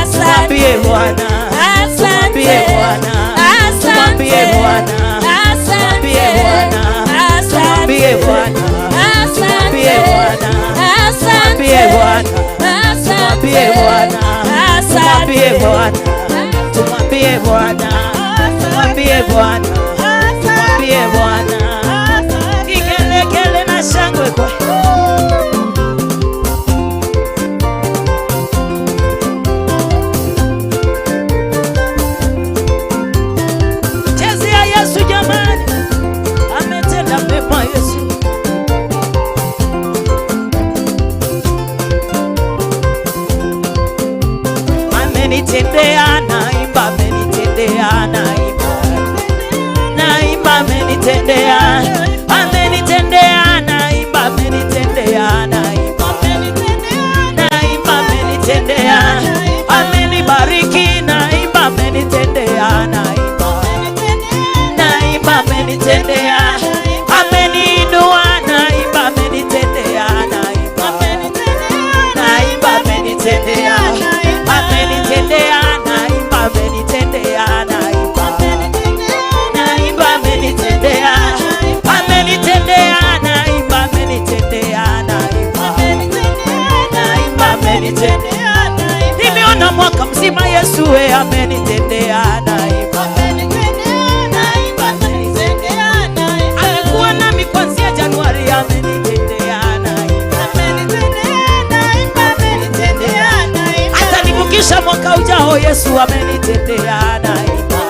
asante. Tumwambie Bwana asante. Tumwambie Bwana asante. Tumwambie Bwana asante. Tumwambie Bwana asante. Tumwambie Bwana Asante. Tumwambie Bwana Asante. Tumwambie Bwana Tumwambie Bwana Tumwambie Bwana Asante. Tumwambie Bwana. Kigelegele na shangwe kwa Chezea Yesu jamani, ametenda mema Yesu. Amenitendea, naimba, amenitendea, naimba, naimba, amenitendea, amenitendea, naimba, amenitendea, naimba, naimba, amenitendea, amenibariki, naimba. Yesu we amenitendea naimba. Amekuwa nami kuanzia Januari, amenitendea naimba. Atanivukisha mwaka ujao, Yesu amenitendea naimba.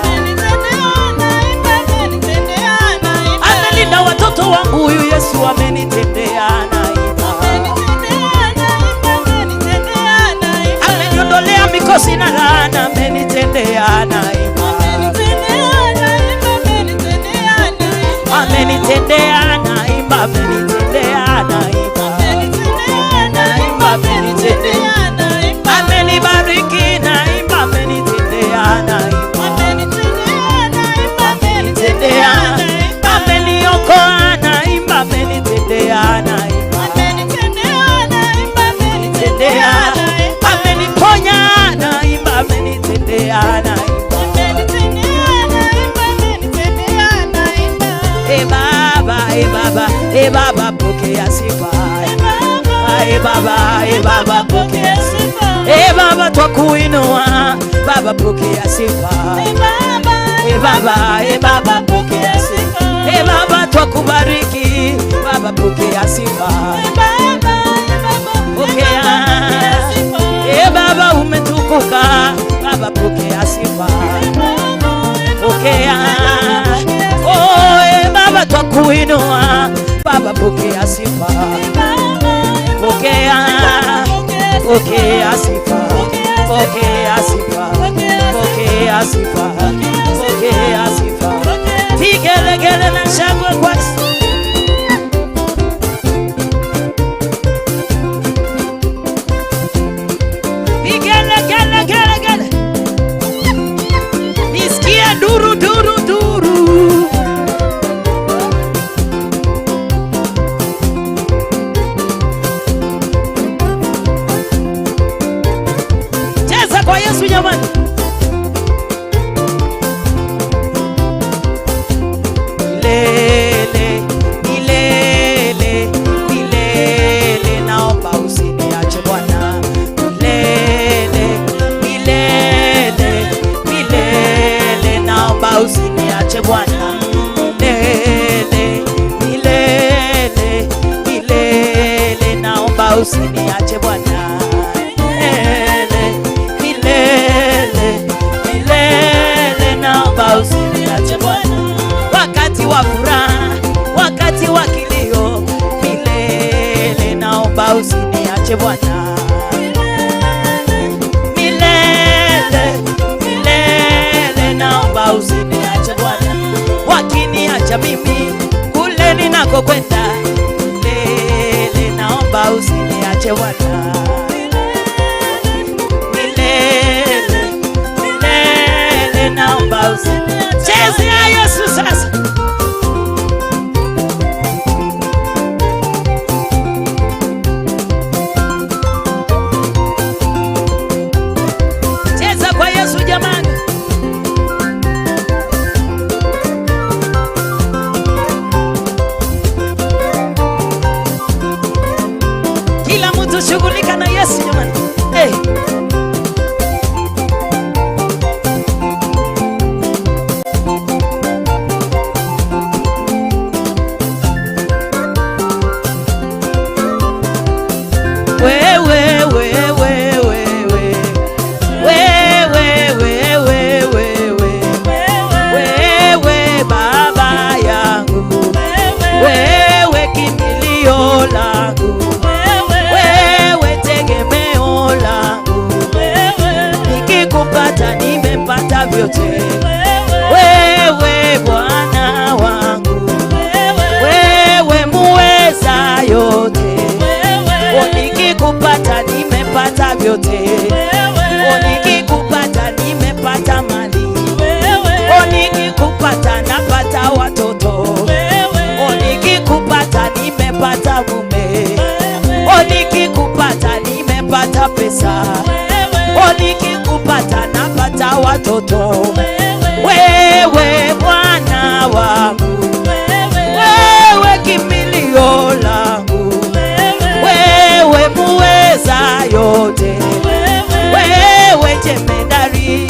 Amelinda watoto wangu, huyu Yesu amenitendea naimba. Ameniondolea mikosi na laana, amenitendea naimba. Amenitendea naimba, amenitendea naimba. Naimba, amenitendea. Amenibariki naimba, amenitendea naimba. Amenitendea, ameniokoa naimba, amenitendea naimba. Amenitendea, ameniponya naimba, amenitendea naimba. E Baba, e Baba, e Baba, pokea sifa. E Baba, e Baba, pokea sifa. E Baba, twakuinua. Baba, pokea sifa. E Baba, e Baba, pokea sifa. E Baba, twakubariki. Baba, pokea sifa. Pokea. E Baba, umetukuka. Baba, pokea sifa. Pokea. Oh, e Baba, twakuinua. Baba, pokea sifa. Pokea. Pokea sifa. Pokea sifa. Pokea sifa. Pokea sifa. Vigelegele na shangwe kwa Yesu. Vigelegele, gele, gele. Nisikie duru, duru, duru. Cheza kwa Yesu jamani. Milele, milele, milele, naomba usiniache Bwana. Milele, milele, milele, naomba usiniache Bwana. Milele, milele, milele, naomba usiniache Bwana. Milele, milele, milele, naomba usiniache Bwana. Wakati wa furaha, wakati wa kilio, milele naomba usiniache Bwana. Milele, milele naomba usiniache Bwana. Wakiniacha mimi kule ninakokwenda, milele naomba usiniache Bwana. Milele, milele naomba usiniache. Chezea Yesu sasa. Cheza kwa Yesu jamani. Kila mtu shughulika na Yesu jamani. Hey. Wewe, wewe, wewe. Wewe, wewe, wewe. Wewe baba yangu. Wewe kimbilio langu. Wewe tegemeo langu. Nikikupata nimepata vyote. Wewe Bwana wangu. Wewe muweza yote. Nikikupata nimepata vyote. Nikikupata nimepata mali. Nikikupata napata watoto. Nikikupata nimepata mume. Nikikupata nimepata pesa. Nikikupata napata watoto. Wewe Bwana wangu. Wewe kimbilio langu. Wewe muweza yote. Wewe jemedari.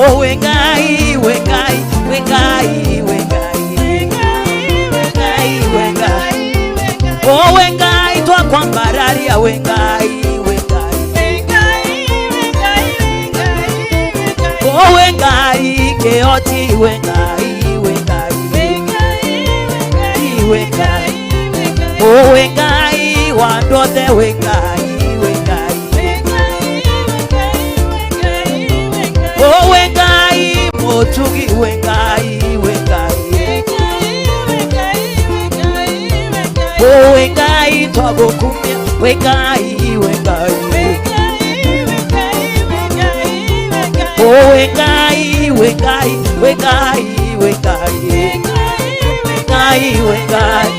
Oh, we Ngai, we Ngai, we Ngai, we Ngai, we Ngai, we Ngai. Oh, we Ngai twakwambararia we Ngai, we Ngai. Oh, we Ngai keoti we Ngai, we Ngai, we Ngai. Oh, we Ngai wandothe we Ngai, we Ngai. Oh, we Ngai motugi we Ngai, we Ngai. Oh, we Ngai twagokumia we Ngai, we Ngai. Oh, we Ngai, we Ngai, we Ngai, we Ngai. Ngai, we Ngai.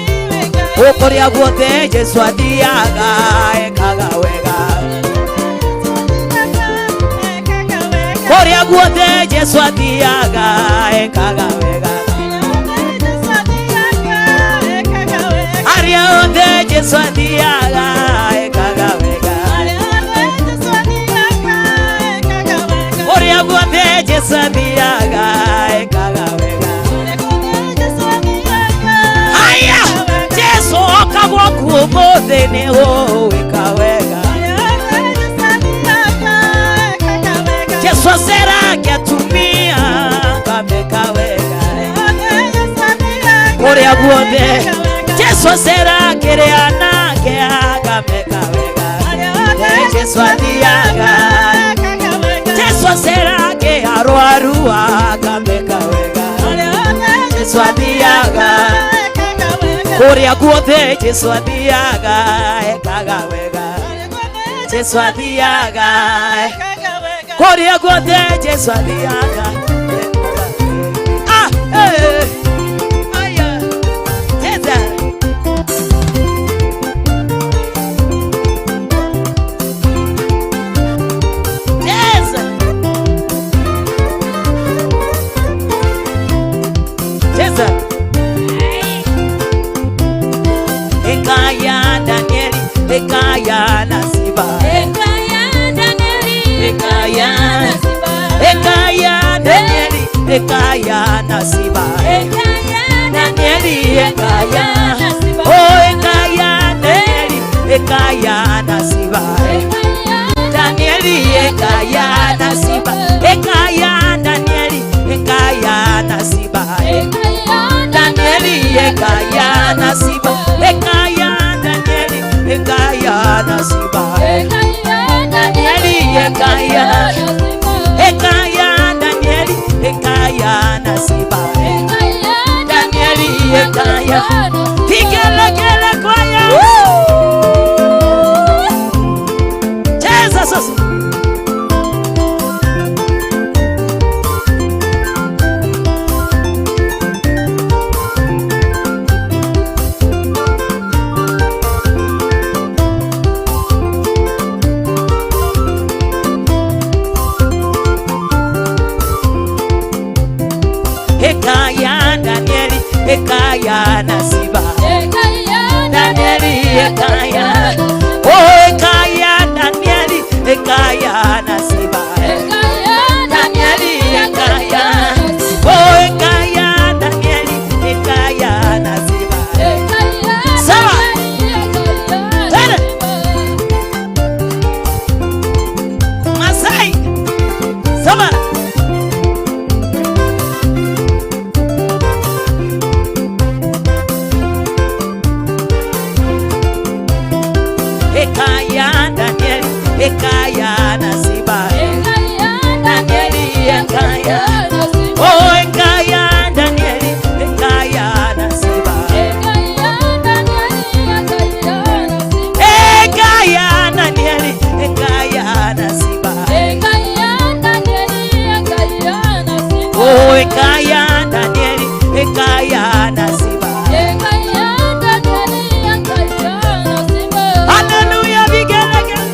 Oh, kuria guothe Jesu athiaga ekaga wega. Kuria guothe Jesu athiaga ekaga wega. Aria othe Jesu athiaga ekaga wega. Kuria guothe Jesu athiaga ekaga wega. Haya, Jesu oka gwaku umuthi ni ũwĩka wega. Jesu acerage atumia akameka wega. Kuria guothe Jesu acerage anake akameka wega. Jesu athiaga, Jesu acerage arwaru akameka wega. Jesu athiaga kuria guothe Jesu athiaga ekaga wega. Jesu athiaga kuria guothe Jesu athiaga. Ah, eh, aya, cheza. Cheza. Cheza. Ekaya Danieli, ekaya Nasiba. Ekaya Danieli, Ekaya, ekaya Danieli, ekaya Nasiba. Ekaya Danieli, ekaya. Oh, ekaya Danieli, ekaya Nasiba. Danieli, ekaya Nasiba. Ekaya Danieli, ekaya Nasiba. Danieli, ekaya Nasiba. Ekaya Danieli, ekaya Nasiba. Danieli, ekaya. Ekaya Danieli, ekaya Nasiba. Danieli, ekaya. Pigelegele kwaya. Cheza sasa. Ekaya Danieli, ekaya Nasiba. Danieli, ekaya. Oh, ekaya Danieli, ekaya Nasiba. Danieli, ekaya. Oh, ekaya Danieli, ekaya Nasiba. Sawa. Twende. Masai. Sawa. Ekaya Danieli, ekaya Nasiba. Danieli, ekaya. Oh, ekaya Danieli, ekaya Nasiba. Ekaya Danieli, ekaya Nasiba. Oh, ekaya Danieli, ekaya Nasiba. Hallelujah, vigelegele.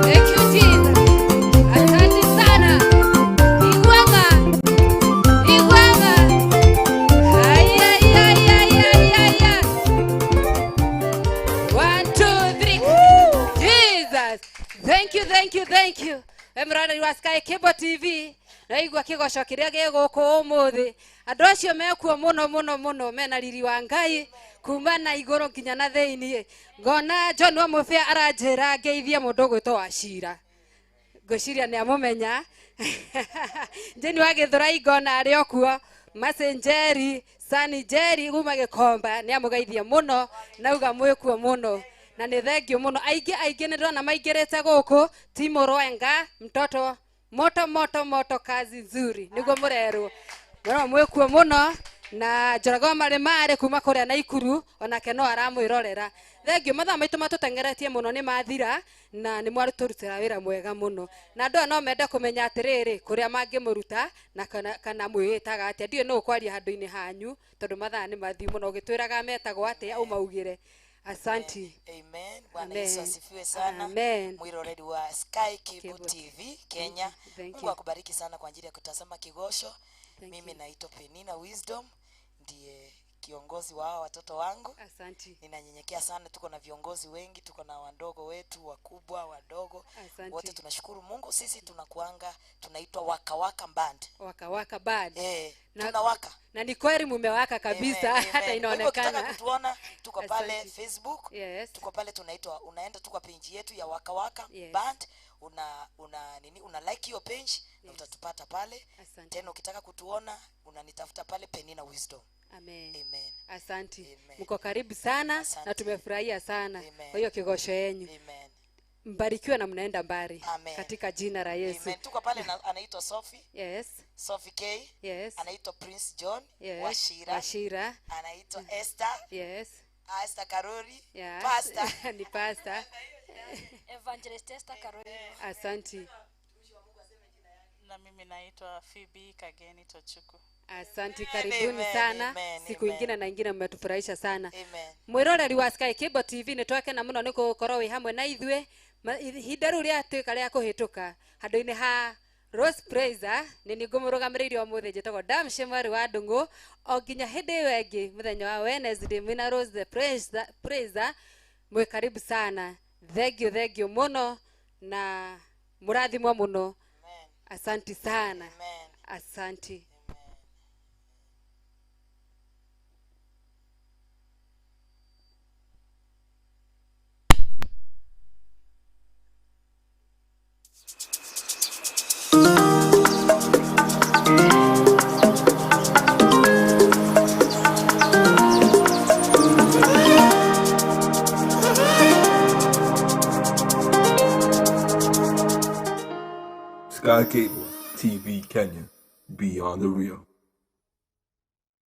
Thank you, Jesus. Asante sana. Igwanga. Igwanga. Ay, ay, ay, ay, ay, ay, ay. 1, 2, 3. Thank you, thank you, thank you. We mũroreri wa Sky Cable TV, naigua kĩgoco kĩrĩa gĩ gũkũ ũmũthĩ. Andũ acio mekuo mũno mũno mũno, mena riri wa Ngai kuma na igũrũ nginya na thĩiniĩ. Ngona John wa Mũbĩa aranjĩra ngeithie mũndũ ũgwĩtwo Wachira. Ngwĩciria nĩ amũmenya. Jane wa Gĩthũrai ngona arĩ o kuo. Mercy Njeri, Sani Njeri kuma Gĩkomba nĩ amũgeithia mũno, nauga mwĩkuo mũno. Na nĩ thengio mũno. Aingĩ aingĩ nĩ ndĩrona maingĩrĩte gũkũ. Timo Rwenga, mtoto moto moto moto, kazi nzuri nĩguo mũrerwo. Mũno mwĩkuo mũno. Na Njoroge wa Marĩ kuma kũrĩa Naikuru onake no aramwĩrorera. Thengio, mathaa maitũ matũteng'eretie mũno nĩ mathira, na nĩ mwarĩtũrutĩra wĩra mwega mũno. Na andũ aya no mende kũmenya atĩrĩrĩ, kũrĩa mangĩmũruta na kana mwĩĩtaga atĩa. Ndiũĩ nũ ũkwaria handũ-inĩ hanyu tondũ mathaa nĩ mathiu mũno. Ũgĩtwĩraga metagwo atĩa ũmaugĩre. Asante. Amen. Bwana Yesu asifiwe sana. Amen. Mwiroreri wa Sky Cable TV Kenya. Thank Mungu you. akubariki sana kwa ajili ya kutazama Kigosho. Thank Mimi you. naitwa Penina Wisdom, ndiye kiongozi wa hawa watoto wangu. Asante. Ninanyenyekea sana, tuko na viongozi wengi, tuko na wadogo wetu, wakubwa, wadogo. Asante. Wote tunashukuru Mungu. Sisi tunakuanga tunaitwa Waka Waka Band. Waka Waka Band. Tunawaka. Na ni kweli mumewaka kabisa, Amen, hata amen. Kwa hivyo ukitaka inaonekana. kutuona, tuko pale Asante. Facebook. Yes. Tuko pale tunaitwa, unaenda tu kwa page yetu ya Waka Waka Yes. Band, una nini, una like hiyo page na utatupata pale. Asante. Tena ukitaka kutuona unanitafuta pale Penina Wisdom. Amen. Amen. Asante. Amen. Mko karibu sana. Asante. Na tumefurahia sana Amen. kwa hiyo kigosho yenu. Amen. Mbarikiwe na mnaenda mbali. Amen. Katika jina la Yesu. Amen. Tuko pale na, anaitwa Sophie. Yes. Sophie K. Yes. Anaitwa Prince John. Yes. Wachira. Wachira. Anaitwa Esther. Yes. Esther Karori. Yes. Pastor. Ni pastor. Evangelist Esther Karori. Asante. Na mimi naitwa Phoebe Kageni Tochuku. Asante, karibuni Amen, sana. amen, Siku amen. ingine na ingine mmetufurahisha sana. Amen. Mwiroreri wa Sky Cable TV nĩ twakena mũno nĩ gũkorwo wĩ hamwe na ithuĩ. Ihinda rĩu rĩatuĩka rĩa kũhĩtũka handũ-inĩ ha Rose Praiser, nĩ niĩ ngũmũrũgamĩrĩire ũmũthĩ, njĩtagwo Damshi mwarĩ wa Ndung'u. O nginya hĩndĩ ĩyo ĩngĩ mũthenya wa Wednesday mwĩna Rose the Praiser, mwĩ karibu sana. Thengio, thengio mũno na mũrathimwo mũno. Asanti sana. Amen. Asanti. Sky Cable TV Kenya, beyond the real.